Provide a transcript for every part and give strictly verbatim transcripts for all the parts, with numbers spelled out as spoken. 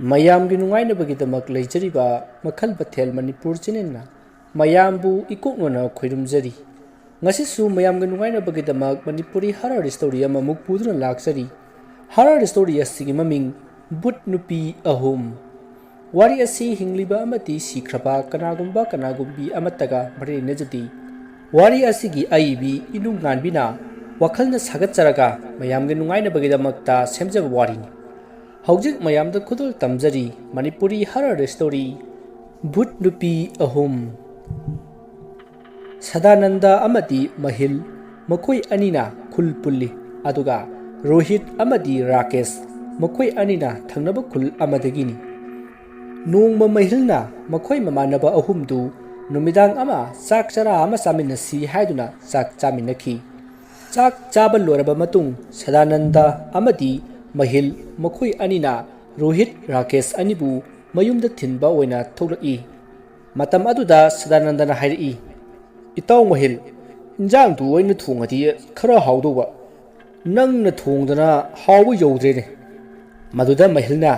ꯃꯌꯥꯝꯒꯤ ꯅꯨꯡꯉꯥꯏꯅꯕꯒꯤꯗꯃꯛ ꯂꯩꯖꯔꯤꯕ ꯃꯈꯜ ꯃꯊꯦꯜ ꯃꯅꯤꯄꯨꯔ ꯆꯦꯅꯦꯜꯅ ꯃꯌꯥꯝꯕꯨ ꯏꯀꯣꯛꯅꯅ ꯈꯣꯏꯔꯨꯝꯖꯔꯤ꯫ ꯉꯁꯤꯁꯨ ꯃꯌꯥꯝꯒꯤ ꯅꯨꯡꯉꯥꯏꯅꯕꯒꯤꯗꯃꯛ ꯃꯅꯤꯄꯨꯔꯤ ꯍꯔꯔ ꯁ꯭ꯇꯣꯔꯤ ꯑꯃꯃꯨꯛ ꯄꯨꯗꯨꯅ ꯂꯥꯛꯆꯔꯤ꯫ ꯍꯔꯔ ꯁ꯭ꯇꯣꯔꯤ ꯑꯁꯤꯒꯤ ꯃꯃꯤꯡ ꯚꯨꯠ ꯅꯨꯄꯤ ꯑꯍꯨꯝ꯫ ꯋꯥꯔꯤ ꯑꯁꯤ ꯍꯤꯡꯂꯤꯕ ꯑꯃꯗꯤ ꯁꯤꯈ꯭ꯔꯕ ꯀꯅꯥꯒꯨꯝꯕ ꯀꯅꯥꯒꯨꯝꯕꯤ ꯑꯃꯠꯇꯒ ꯃꯔꯤ ꯂꯩꯅꯖꯗꯦ꯫ ꯋꯥꯔꯤ ꯑꯁꯤꯒꯤ ꯑꯏꯕꯤ ꯏꯅꯨꯡꯉꯥꯟꯕꯤꯅ ꯋꯥꯈꯜꯅ ꯁꯥꯒꯠꯆꯔꯒ ꯃꯌꯥꯝꯒꯤ ꯅꯨꯡꯉꯥꯏꯅꯕꯒꯤꯗꯃꯛꯇ ꯁꯦꯝꯖꯕ ꯋꯥꯔꯤꯅꯤ꯫ ꯍꯧꯖꯤꯛ ꯃꯌꯥꯝꯗ ꯈꯨꯗꯣꯜ ꯇꯝꯖꯔꯤ ꯃꯅꯤꯄꯨꯔꯤ ꯍꯔꯔ ꯁ꯭ꯇꯣꯔꯤ ꯚꯨꯠ ꯅꯨꯄꯤ ꯑꯍꯨꯝ꯫ ꯁꯗꯥꯅꯟꯗ ꯑꯃꯗꯤ ꯃꯍꯤꯜ ꯃꯈꯣꯏ ꯑꯅꯤꯅ ꯈꯨꯜ ꯄꯨꯜꯂꯤ, ꯑꯗꯨꯒ ꯔꯣꯍꯤꯠ ꯑꯃꯗꯤ ꯔꯥꯀꯦꯁ ꯃꯈꯣꯏ ꯑꯅꯤꯅ ꯊꯪꯅꯕ ꯈꯨꯜ ꯑꯃꯗꯒꯤꯅꯤ꯫ ꯅꯣꯡꯃ ꯃꯍꯤꯜꯅ ꯃꯈꯣꯏ ꯃꯃꯥꯟꯅꯕ ꯑꯍꯨꯝꯗꯨ ꯅꯨꯃꯤꯗꯥꯡ ꯑꯃ ꯆꯥꯛ ꯆꯔꯥ ꯑꯃ ꯆꯥꯃꯤꯟꯅꯁꯤ ꯍꯥꯏꯗꯨꯅ ꯆꯥꯛ ꯆꯥꯃꯤꯟꯅꯈꯤ꯫ ꯆꯥꯛ ꯆꯥꯕ ꯂꯣꯏꯔꯕ ꯃꯇꯨꯡ ꯁꯗꯥꯅꯟꯗ ꯑꯃꯗꯤ ꯃꯍꯤꯜ ꯃꯈꯣꯏ ꯑꯅꯤꯅ ꯔꯣꯍꯤꯠ, ꯔꯥꯀꯦꯁ ꯑꯅꯤꯕꯨ ꯃꯌꯨꯝꯗ ꯊꯤꯟꯕ ꯑꯣꯏꯅ ꯊꯣꯛꯂꯛꯏ꯫ ꯃꯇꯝ ꯑꯗꯨꯗ ꯁꯗꯥꯅꯟꯗꯅ ꯍꯥꯏꯔꯛꯏ, "ꯏꯇꯥꯎ ꯃꯍꯤꯜ, ꯏꯟꯖꯥꯡꯗꯨ ꯑꯩꯅ ꯊꯣꯡꯉꯗꯤ ꯈꯔ ꯍꯥꯎꯗꯧꯕ, ꯅꯪꯅ ꯊꯣꯡꯗꯅ ꯍꯥꯎꯕ ꯌꯧꯗ꯭ꯔꯦꯅꯦ꯫" ꯃꯗꯨꯗ ꯃꯍꯤꯜꯅ,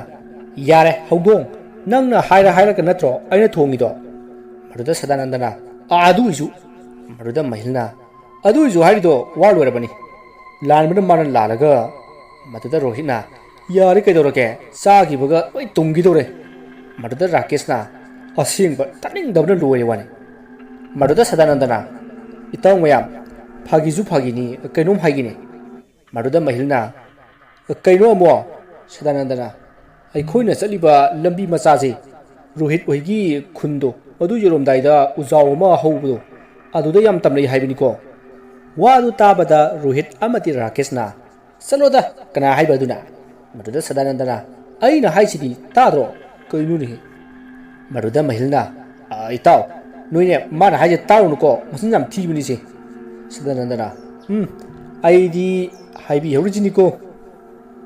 "ꯌꯥꯔꯦ ꯍꯧꯗꯣꯡ, ꯅꯪꯅ ꯍꯥꯏꯔ ꯍꯥꯏꯔꯒ ꯅꯠꯇ꯭ꯔꯣ ꯑꯩꯅ ꯊꯣꯡꯉꯤꯗꯣ?" ꯃꯗꯨꯗ ꯁꯗꯥꯅꯟꯗꯅ, "ꯑꯥ, ꯑꯗꯨꯒꯤꯁꯨ꯫" ꯃꯗꯨꯗ ꯃꯍꯤꯜꯅ, "ꯑꯗꯨꯒꯤꯁꯨ ꯍꯥꯏꯔꯤꯗꯣ ꯋꯥ ꯂꯣꯏꯔꯕꯅꯤ, ꯂꯥꯟꯕꯅ ꯃꯥꯅ ꯂꯥꯜꯂꯒ꯫" ꯃꯗꯨꯗ ꯔꯣꯍꯤꯠꯅ, "ꯌꯥꯔꯦ ꯀꯩꯗꯧꯔꯒꯦ, ꯆꯥꯈꯤꯕꯒ ꯂꯣꯏ ꯇꯨꯝꯈꯤꯗꯧꯔꯦ꯫" ꯃꯗꯨꯗ ꯔꯥꯀꯦꯁꯅ, "ꯑꯁꯦꯡꯕ ꯇꯥꯅꯤꯡꯗꯕꯅ ꯂꯣꯏꯔꯦ ꯋꯥꯅꯤ꯫" ꯃꯗꯨꯗ ꯁꯗꯥꯅꯟꯗꯅ, "ꯏꯇꯥꯎ ꯃꯌꯥꯝ, ꯐꯥꯒꯤꯁꯨ ꯐꯥꯒꯤꯅꯤ, ꯀꯩꯅꯣꯝ ꯍꯥꯏꯒꯦꯅꯦ꯫" ꯃꯗꯨꯗ ꯃꯍꯤꯜꯅ, "ꯀꯩꯅꯣ ꯑꯃꯨꯛ?" ꯁꯗꯥꯅꯟꯗꯅ, "ꯑꯩꯈꯣꯏꯅ ꯆꯠꯂꯤꯕ ꯂꯝꯕꯤ ꯃꯆꯥꯁꯦ, ꯔꯣꯍꯤꯠ ꯍꯣꯏꯒꯤ ꯈꯨꯟꯗꯣ, ꯃꯗꯨ ꯌꯧꯔꯝꯗꯥꯏꯗ ꯎꯖꯥꯎ ꯑꯃ ꯍꯧꯕꯗꯣ, ꯑꯗꯨꯗ ꯌꯥꯝ ꯇꯝꯅꯩ ꯍꯥꯏꯕꯅꯤꯀꯣ꯫" ꯋꯥꯗꯨ ꯇꯥꯕꯗ ꯔꯣꯍꯤꯠ ꯑꯃꯗꯤ ꯔꯥꯀꯦꯁꯅ, "ꯆꯠꯂꯣꯗ, ꯀꯅꯥ ꯍꯥꯏꯕ ꯑꯗꯨꯅ?" ꯃꯗꯨꯗ ꯁꯗꯥꯅꯟꯗꯅ, "ꯑꯩꯅ ꯍꯥꯏꯁꯤꯗꯤ ꯇꯥꯗ꯭ꯔꯣ? ꯀꯩꯅꯣꯅꯦꯍꯦ?" ꯃꯗꯨꯗ ꯃꯍꯤꯜꯅ, "ꯑ, ꯏꯇꯥꯎ, ꯅꯣꯏꯅꯦ ꯃꯥꯅ ꯍꯥꯏꯁꯦ ꯇꯥꯔꯨꯅꯨꯀꯣ, ꯃꯆꯤꯟ ꯌꯥꯝ ꯊꯤꯕꯅꯤꯁꯦ꯫" ꯁꯗꯥꯅꯟꯗꯅ, "ꯎꯝ, ꯑꯩꯗꯤ ꯍꯥꯏꯕꯤꯍꯧꯔꯤꯁꯤꯅꯤꯀꯣ꯫"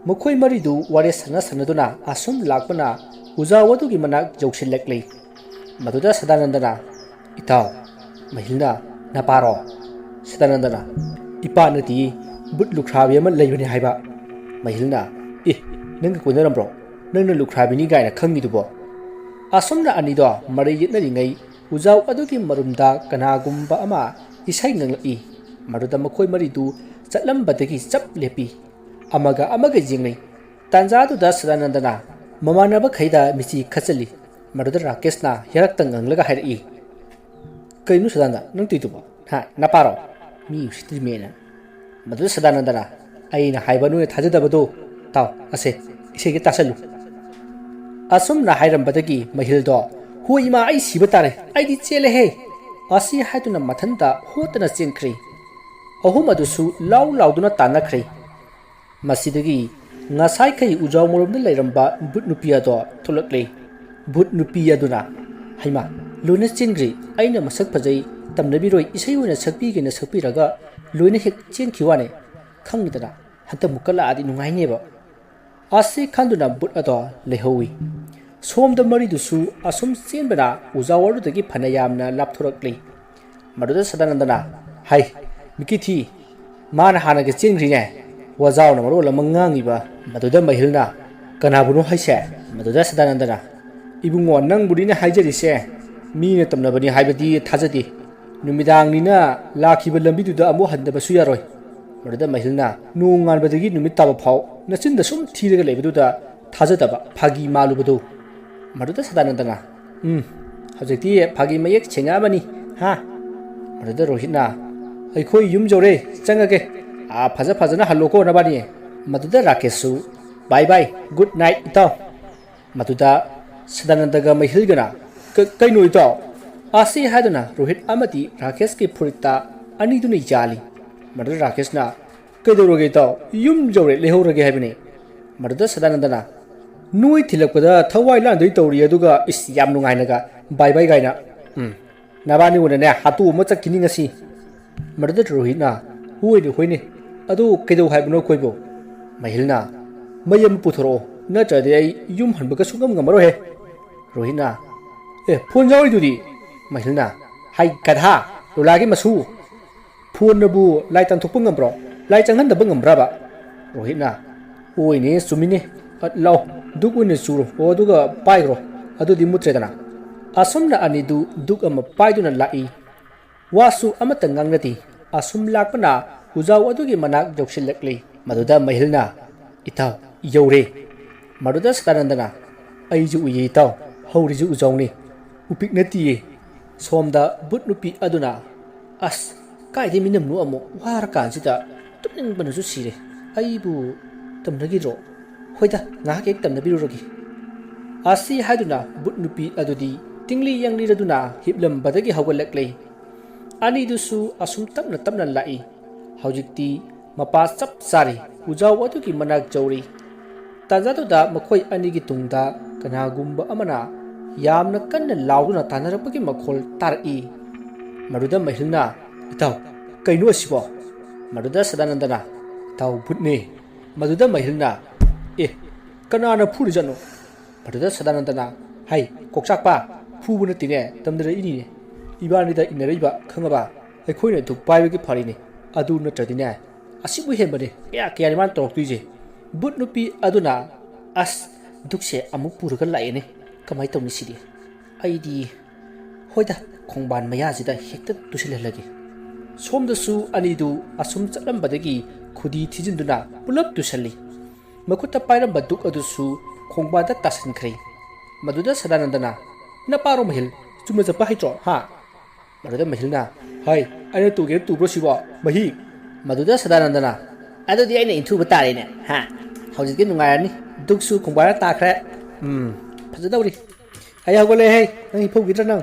ꯃꯈꯣꯏ ꯃꯔꯤꯗꯨ ꯋꯥꯔꯤ ꯁꯥꯟꯅ ꯁꯥꯟꯅꯗꯨꯅ ꯑꯁꯨꯝ ꯂꯥꯛꯄꯅ ꯎꯖꯥꯎ ꯑꯗꯨꯒꯤ ꯃꯅꯥꯛ ꯌꯧꯁꯤꯜꯂꯛꯂꯤ꯫ ꯃꯗꯨꯗ ꯁꯗꯥꯅꯟꯗꯅ, "ꯏꯇꯥꯎ, ꯃꯍꯤꯜꯅ ꯅꯄꯥꯔꯣ?" ꯁꯗꯥꯅꯟꯗꯅ, "ꯏꯄꯥ ꯅꯠꯇꯤꯌꯦ, ꯕꯨꯠ ꯂꯨꯈ꯭ꯔꯥꯕꯤ ꯑꯃ ꯂꯩꯕꯅꯤ ꯍꯥꯏꯕ꯫" ꯃꯍꯤꯜꯅ, "ꯑꯦ, ꯅꯪꯒ ꯀꯣꯏꯅꯔꯝꯕ꯭ꯔꯣ?" ꯅꯪꯅ ꯂꯨꯈ꯭ꯔꯥꯕꯤꯅꯤ ꯀꯥꯏꯅ ꯈꯪꯉꯤꯗꯨꯕꯣ?" ꯑꯁꯨꯝꯅ ꯑꯅꯤꯗꯣ ꯃꯔꯩ ꯌꯦꯠꯅꯔꯤꯉꯩ, ꯎꯖꯥꯎ ꯑꯗꯨꯒꯤ ꯃꯔꯨꯝꯗ ꯀꯅꯥꯒꯨꯝꯕ ꯑꯃ ꯏꯁꯩ ꯉꯪꯂꯛꯏ꯫ ꯃꯗꯨꯗ ꯃꯈꯣꯏ ꯃꯔꯤꯗꯨ ꯆꯠꯂꯝꯕꯗꯒꯤ ꯆꯞ ꯂꯦꯞꯄꯤ꯫ ꯑꯃꯒ ꯑꯃꯒ ꯌꯦꯡꯅꯩ꯫ ꯇꯥꯟꯖꯥꯗꯨꯗ ꯁꯗꯥꯅꯟꯗꯅ ꯃꯃꯥꯟꯅꯕꯈꯩꯗ ꯃꯤꯆꯤ ꯈꯠꯆꯜꯂꯤ꯫ ꯃꯗꯨꯗ ꯔꯥꯀꯦꯁꯅ ꯍꯦꯔꯛꯇ ꯉꯪꯂꯒ ꯍꯥꯏꯔꯛꯏ, "ꯀꯩꯅꯣ ꯁꯗꯥꯅꯟꯗ, ꯅꯪ ꯇꯧꯏꯗꯨꯕꯣ? ꯍꯥ, ꯅꯄꯥꯔꯣ? ꯃꯤ ꯎꯁꯤꯠꯇ꯭ꯔꯤꯃꯦꯅ!" ꯃꯗꯨꯗ ꯁꯗꯥꯅꯟꯗꯅ, "ꯑꯩꯅ ꯍꯥꯏꯕ ꯅꯣꯏꯅ ꯊꯥꯖꯗꯕꯗꯣ ꯇꯥꯎ, ꯑꯁꯦ, ꯏꯁꯩꯒ ꯇꯥꯁꯜꯂꯨ!" ꯑꯁꯨꯝꯅ ꯍꯥꯏꯔꯝꯕꯗꯒꯤ ꯃꯍꯤꯜꯗꯣ, "ꯍꯣꯏ ꯏꯃꯥ, ꯑꯩ ꯁꯤꯕ ꯇꯥꯔꯦ, ꯑꯩꯗꯤ ꯆꯦꯜꯂꯦꯍꯦ!" ꯑꯁꯤ ꯍꯥꯏꯗꯨꯅ ꯃꯊꯟꯇ ꯍꯣꯠꯇꯅ ꯆꯦꯟꯈ꯭ꯔꯦ꯫ ꯑꯍꯨꯝ ꯑꯗꯨꯁꯨ ꯂꯥꯎ ꯂꯥꯎꯗꯨꯅ ꯇꯥꯟꯅꯈ꯭ꯔꯦ꯫ ꯃꯁꯤꯗꯒꯤ ꯉꯁꯥꯏꯈꯩ ꯎꯖꯥꯎ ꯃꯔꯨꯝꯗ ꯂꯩꯔꯝꯕ ꯚꯨꯠ ꯅꯨꯄꯤ ꯑꯗꯣ ꯊꯣꯛꯂꯛꯂꯦ꯫ ꯚꯨꯠ ꯅꯨꯄꯤ ꯑꯗꯨꯅ, "ꯍꯩꯃꯥ, ꯂꯣꯏꯅ ꯆꯦꯟꯈ꯭ꯔꯦ꯫ ꯑꯩꯅ ꯃꯁꯛ ꯐꯖꯩ, ꯇꯝꯅꯕꯤꯔꯣꯏ, ꯏꯁꯩ ꯑꯣꯏꯅ ꯁꯛꯄꯤꯒꯦꯅ ꯁꯛꯄꯤꯔꯒ ꯂꯣꯏꯅ ꯍꯦꯛ ꯆꯦꯟꯈꯤ ꯋꯥꯅꯦ꯫ ꯈꯪꯉꯤꯗꯅ, ꯍꯟꯗꯛꯃꯨꯛꯀ ꯂꯥꯛꯑꯗꯤ ꯅꯨꯡꯉꯥꯏꯅꯦꯕ"꯫ ꯑꯁꯤ ꯈꯟꯗꯨꯅ ꯚꯨꯠ ꯑꯗꯣ ꯂꯩꯍꯧꯏ꯫ ꯁꯣꯝꯗ ꯃꯔꯤꯗꯨꯁꯨ ꯑꯁꯨꯝ ꯆꯦꯟꯕꯅ ꯎꯖꯥꯎ ꯑꯗꯨꯗꯒꯤ ꯐꯅ ꯌꯥꯝꯅ ꯂꯥꯞꯊꯣꯔꯛꯂꯤ꯫ ꯃꯗꯨꯗ ꯁꯗꯥꯅꯟꯗꯅ, "ꯍꯥꯏ, ꯃꯤꯀꯤ ꯊꯤ, ꯃꯥꯅ ꯍꯥꯟꯅꯒ ꯆꯦꯟꯈ꯭ꯔꯤꯅꯦ, ꯋꯥꯖꯥꯎꯅ ꯃꯔꯣꯜ ꯑꯃ ꯉꯥꯡꯉꯤꯕ"꯫ ꯃꯗꯨꯗ ꯃꯍꯤꯜꯅ, "ꯀꯅꯥꯕꯨꯅꯣ ꯍꯥꯏꯁꯦ?" ꯃꯗꯨꯗ ꯁꯗꯥꯅꯟꯗꯅ, "ꯏꯕꯨꯡꯉꯣ, ꯅꯪꯕꯨꯅꯤꯅꯦ ꯍꯥꯏꯖꯔꯤꯁꯦ, ꯃꯤꯅ ꯇꯝꯅꯕꯅꯤ ꯍꯥꯏꯕꯗꯤ ꯊꯥꯖꯗꯦ꯫ ꯅꯨꯃꯤꯗꯥꯡꯅꯤꯅ ꯂꯥꯛꯈꯤꯕ ꯂꯝꯕꯤꯗꯨꯗ ꯑꯃꯨꯛ ꯍꯟꯗꯕꯁꯨ ꯌꯥꯔꯣꯏ"꯫ ꯃꯗꯨꯗ ꯃꯍꯤꯜꯅ, "ꯅꯣꯡꯉꯥꯟꯕꯗꯒꯤ ꯅꯨꯃꯤꯠ ꯇꯥꯕ ꯐꯥꯎ ꯅꯆꯤꯟꯗ ꯁꯨꯝ ꯊꯤꯔꯒ ꯂꯩꯕꯗꯨꯗ ꯊꯥꯖꯗꯕ, ꯐꯥꯒꯤ ꯃꯥꯜꯂꯨꯕꯗꯨ"꯫ ꯃꯗꯨꯗ ꯁꯗꯥꯅꯟꯗꯅ, "ꯎꯝ, ꯍꯧꯖꯤꯛꯇꯤ ꯐꯥꯒꯤ ꯃꯌꯦꯛ ꯁꯦꯡꯉꯛꯑꯃꯅꯤ, ꯍꯥ?" ꯃꯗꯨꯗ ꯔꯣꯍꯤꯠꯅ, "ꯑꯩꯈꯣꯏ ꯌꯨꯝ ꯌꯧꯔꯦ, ꯆꯪꯉꯒꯦ꯫ ꯑꯥ, ꯐꯖ ꯐꯖꯅ ꯍꯜꯂꯣꯀꯣ ꯅꯕꯥꯅꯤ"꯫ ꯃꯗꯨꯗ ꯔꯥꯀꯦꯁꯁꯨ, "Bye bye, good night ꯏꯇꯥꯎ"꯫ ꯃꯗꯨꯗ ꯁꯗꯥꯅꯟꯗꯒ ꯃꯍꯤꯜꯒꯅ, "ꯀ-, ꯀꯩꯅꯣ ꯏꯇꯥꯎ?" ꯑꯁꯤ ꯍꯥꯏꯗꯨꯅ ꯔꯣꯍꯤꯠ ꯑꯃꯗꯤ ꯔꯥꯀꯦꯁꯀꯤ ꯐꯨꯔꯤꯠꯇ ꯑꯅꯤꯗꯨꯅ ꯌꯥꯜꯂꯤ꯫ ꯃꯗꯨꯗ ꯔꯥꯀꯦꯁꯅ, "ꯀꯩꯗꯧꯔꯒꯦ ꯏꯇꯥꯎ? ꯌꯨꯝ ꯌꯧꯔꯦ, ꯂꯩꯍꯧꯔꯒꯦ ꯍꯥꯏꯕꯅꯤ"꯫ ꯃꯗꯨꯗ ꯁꯗꯥꯅꯟꯗꯅ, "ꯅꯣꯏ ꯊꯤꯜꯂꯛꯄꯗ ꯊꯋꯥꯏ ꯂꯥꯟꯗꯣꯏ ꯇꯧꯔꯤ, ꯑꯗꯨꯒ ꯏꯁ, ꯌꯥꯝ ꯅꯨꯡꯉꯥꯏꯅꯒ bye bye ꯀꯥꯏꯅ꯫ ꯎꯝ, ꯅꯕꯥꯅꯤ ꯑꯣꯏꯅꯅꯦ ꯍꯥꯠꯇꯣꯛ ꯑꯃ ꯆꯠꯈꯤꯅꯤ ꯉꯁꯤ"꯫ ꯃꯗꯨꯗ ꯔꯣꯍꯤꯠꯅ, "ꯍꯣꯏꯅꯦ, ꯍꯣꯏꯅꯦ, ꯑꯗꯨ ꯀꯩꯗꯧ ꯍꯥꯏꯕꯅꯣ ꯑꯩꯈꯣꯏꯕꯨ?" ꯃꯍꯤꯜꯅ, "ꯃꯩ ꯑꯃ ꯄꯨꯊꯣꯔꯛꯑꯣ, ꯅꯠꯇ꯭ꯔꯗꯤ ꯑꯩ ꯌꯨꯝ ꯍꯟꯕꯒ ꯁꯨꯡꯉꯝ ꯉꯝꯃꯔꯣꯏꯍꯦ"꯫ ꯔꯣꯍꯤꯠꯅ, "ꯑꯦ, ꯐꯣꯟ ꯌꯥꯎꯔꯤꯗꯨꯗꯤ"꯫ ꯃꯍꯤꯜꯅ, "ꯍꯥꯏ ꯒꯙꯥ, ꯂꯣꯂꯥꯒꯤ ꯃꯁꯨ! ꯐꯣꯟꯅꯕꯨ ꯂꯥꯏ ꯇꯥꯟꯊꯣꯛꯄ ꯉꯝꯕ꯭ꯔꯣ? ꯂꯥꯏ ꯆꯪꯍꯟꯗꯕ ꯉꯝꯕ꯭ꯔꯕ?" ꯔꯣꯍꯤꯠꯅ, "ꯍꯣꯏꯅꯦ, ꯆꯨꯝꯃꯤꯅꯦ꯫ ꯑ, ꯂꯥꯛꯑꯣ, ꯙꯨꯛ ꯑꯣꯏꯅ ꯆꯨꯔꯣ, ꯑꯣ, ꯑꯗꯨꯒ ꯄꯥꯏꯈ꯭ꯔꯣ, ꯑꯗꯨꯗꯤ ꯃꯨꯠꯇ꯭ꯔꯦꯗꯅ꯫ ꯑꯁꯨꯝꯅ ꯑꯅꯤꯗꯨ ꯙꯨꯛ ꯑꯃ ꯄꯥꯏꯗꯨꯅ ꯂꯥꯛꯏ꯫ ꯋꯥꯁꯨ ꯑꯃꯠꯇ ꯉꯥꯡꯅꯗꯦ꯫ ꯑꯁꯨꯝ ꯂꯥꯛꯄꯅ ꯎꯖꯥꯎ ꯑꯗꯨꯒꯤ ꯃꯅꯥꯛ ꯌꯧꯁꯤꯜꯂꯛꯂꯤ꯫ ꯃꯗꯨꯗ ꯃꯍꯤꯜꯅ, "ꯏꯇꯥꯎ, ꯌꯧꯔꯦ꯫" ꯃꯗꯨꯗ ꯁꯗꯥꯅꯟꯗꯅ, "ꯑꯩꯁꯨ ꯎꯏꯌꯦ ꯏꯇꯥꯎ, ꯍꯧꯔꯤꯁꯤ ꯎꯖꯥꯎꯅꯤ, ꯎꯄꯤꯛ ꯅꯠꯇꯤꯌꯦ꯫ ꯁꯣꯝꯗ ꯚꯨꯠ ꯅꯨꯄꯤ ꯑꯗꯨꯅ, ꯑꯁ, ꯀꯥꯏꯗꯩ ꯃꯤꯅꯝꯅꯣ ꯑꯃꯨꯛ, ꯋꯥꯔꯀꯥꯟꯁꯤꯗ ꯇꯨꯝꯅꯤꯡꯕꯅꯁꯨ ꯁꯤꯔꯦ꯫ ꯑꯩꯕꯨ ꯇꯝꯅꯈꯤꯗ꯭ꯔꯣ? ꯍꯣꯏꯗ, ꯉꯥꯏꯍꯥꯛ ꯍꯦꯛ ꯇꯝꯅꯕꯤꯔꯨꯔꯒꯦ꯫" ꯑꯁꯤ ꯍꯥꯏꯗꯨꯅ ꯚꯨꯠ ꯅꯨꯄꯤ ꯑꯗꯨꯗꯤ ꯇꯤꯡꯂꯤ ꯌꯦꯡꯂꯤꯔꯗꯨꯅ ꯍꯤꯞꯂꯝꯕꯗꯒꯤ ꯍꯧꯒꯠꯂꯛꯂꯦ꯫ ꯑꯅꯤꯗꯨꯁꯨ ꯑꯁꯨꯝ ꯇꯞꯅ ꯇꯞꯅ ꯂꯥꯛꯏ꯫ ꯍꯧꯖꯤꯛꯇꯤ ꯃꯄꯥ ꯆꯞ ꯆꯥꯔꯦ꯫ ꯎꯖꯥꯎ ꯑꯗꯨꯒꯤ ꯃꯅꯥꯛ ꯌꯧꯔꯦ꯫ ꯇꯥꯟꯖꯥꯗꯨꯗ ꯃꯈꯣꯏ ꯑꯅꯤꯒꯤ ꯇꯨꯡꯗ ꯀꯅꯥꯒꯨꯝꯕ ꯑꯃꯅ ꯌꯥꯝꯅ ꯀꯟꯅ ꯂꯥꯎꯗꯨꯅ ꯇꯥꯟꯅꯔꯛꯄꯒꯤ ꯃꯈꯣꯜ ꯇꯥꯔꯛꯏ꯫ ꯃꯗꯨꯗ ꯃꯍꯤꯜꯅ, "ꯏꯇꯥꯎ, ꯀꯩꯅꯣ ꯑꯁꯤꯕꯣ?" ꯃꯗꯨꯗ ꯁꯗꯥꯅꯟꯗꯅ, "ꯏꯇꯥꯎ, ꯚꯨꯠꯅꯦ꯫" ꯃꯗꯨꯗ ꯃꯍꯤꯜꯅ, "ꯑꯦ, ꯀꯅꯥꯅ ꯐꯨꯔꯤꯖꯥꯠꯅꯣ?" ꯃꯗꯨꯗ ꯁꯗꯥꯅꯟꯗꯅ, "ꯍꯩ, ꯀꯣꯛꯆꯥꯛꯄ, ꯐꯨꯕ ꯅꯠꯇꯦꯅꯦ, ꯇꯝꯅꯔꯛꯏꯅꯤꯅꯦ꯫ ꯏꯕꯥꯅꯤꯗ ꯏꯟꯅꯔꯛꯏꯕ, ꯈꯪꯉꯕ? ꯑꯩꯈꯣꯏꯅ ꯙꯨꯛ ꯄꯥꯏꯕꯒꯤ ꯐꯔꯤꯅꯦ꯫ ꯑꯗꯨ ꯅꯠꯇ꯭ꯔꯗꯤꯅꯦ, ꯑꯁꯤꯕꯨ ꯍꯦꯟꯕꯅꯦ ꯀꯌꯥ ꯀꯌꯥꯅꯤ ꯃꯥꯅ ꯇꯧꯔꯛꯇꯣꯏꯁꯦ꯫" ꯚꯨꯠ ꯅꯨꯄꯤ ꯑꯗꯨꯅ, "ꯑꯁ, ꯙꯨꯛꯁꯦ ꯑꯃꯨꯛ ꯄꯨꯔꯒ ꯂꯥꯛꯑꯦꯅꯦ꯫ ꯀꯃꯥꯏꯅ ꯇꯧꯅꯤ ꯁꯤꯗꯤ? ꯑꯩꯗꯤ, ꯍꯣꯏꯗ, ꯈꯣꯡꯕꯥꯟ ꯃꯌꯥꯁꯤꯗ ꯍꯦꯛꯇ ꯇꯨꯁꯤꯜꯍꯜꯂꯒꯦ꯫" ꯁꯣꯝꯗꯁꯨ ꯑꯅꯤꯗꯨ ꯑꯁꯨꯝ ꯆꯠꯂꯝꯕꯗꯒꯤ ꯈꯨꯗꯤ ꯊꯤꯖꯤꯟꯗꯨꯅ ꯄꯨꯂꯞ ꯇꯨꯁꯜꯂꯤ꯫ ꯃꯈꯨꯠꯇ ꯄꯥꯏꯔꯝꯕ ꯙꯨꯛ ꯑꯗꯨꯁꯨ ꯈꯣꯡꯕꯥꯟꯗ ꯇꯥꯁꯤꯟꯈ꯭ꯔꯦ꯫ ꯃꯗꯨꯗ ꯁꯗꯥꯅꯟꯗꯅ, "ꯅꯄꯥꯔꯣ ꯃꯍꯤꯜ, ꯆꯨꯝꯅ ꯆꯠꯄ ꯍꯩꯇ꯭ꯔꯣ, ꯍꯥ?" ꯃꯗꯨꯗ ꯃꯍꯤꯜꯅ, "ꯍꯩ, ꯑꯩꯅ ꯇꯨꯒꯦꯅ ꯇꯨꯕ꯭ꯔꯣ ꯁꯤꯕꯣ, ꯃꯍꯤ?" ꯃꯗꯨꯗ ꯁꯗꯥꯅꯟꯗꯅ, "ꯑꯗꯨꯗꯤ ꯑꯩꯅ ꯏꯟꯊꯨꯕ ꯇꯥꯔꯦꯅꯦ, ꯍꯥ? ꯍꯧꯖꯤꯛꯇꯤ ꯅꯨꯡꯉꯥꯏꯔꯅꯤ, ꯙꯨꯛꯁꯨ ꯈꯣꯡꯕꯥꯟꯗ ꯇꯥꯈ꯭ꯔꯦ꯫ ꯎꯝ, ꯐꯖꯗꯧꯔꯤ꯫ ꯑꯩ ꯍꯧꯒꯠꯂꯦ, ꯍꯩ, ꯅꯪ ꯍꯤꯞꯍꯧꯈꯤꯗ꯭ꯔꯥ ꯅꯪ?"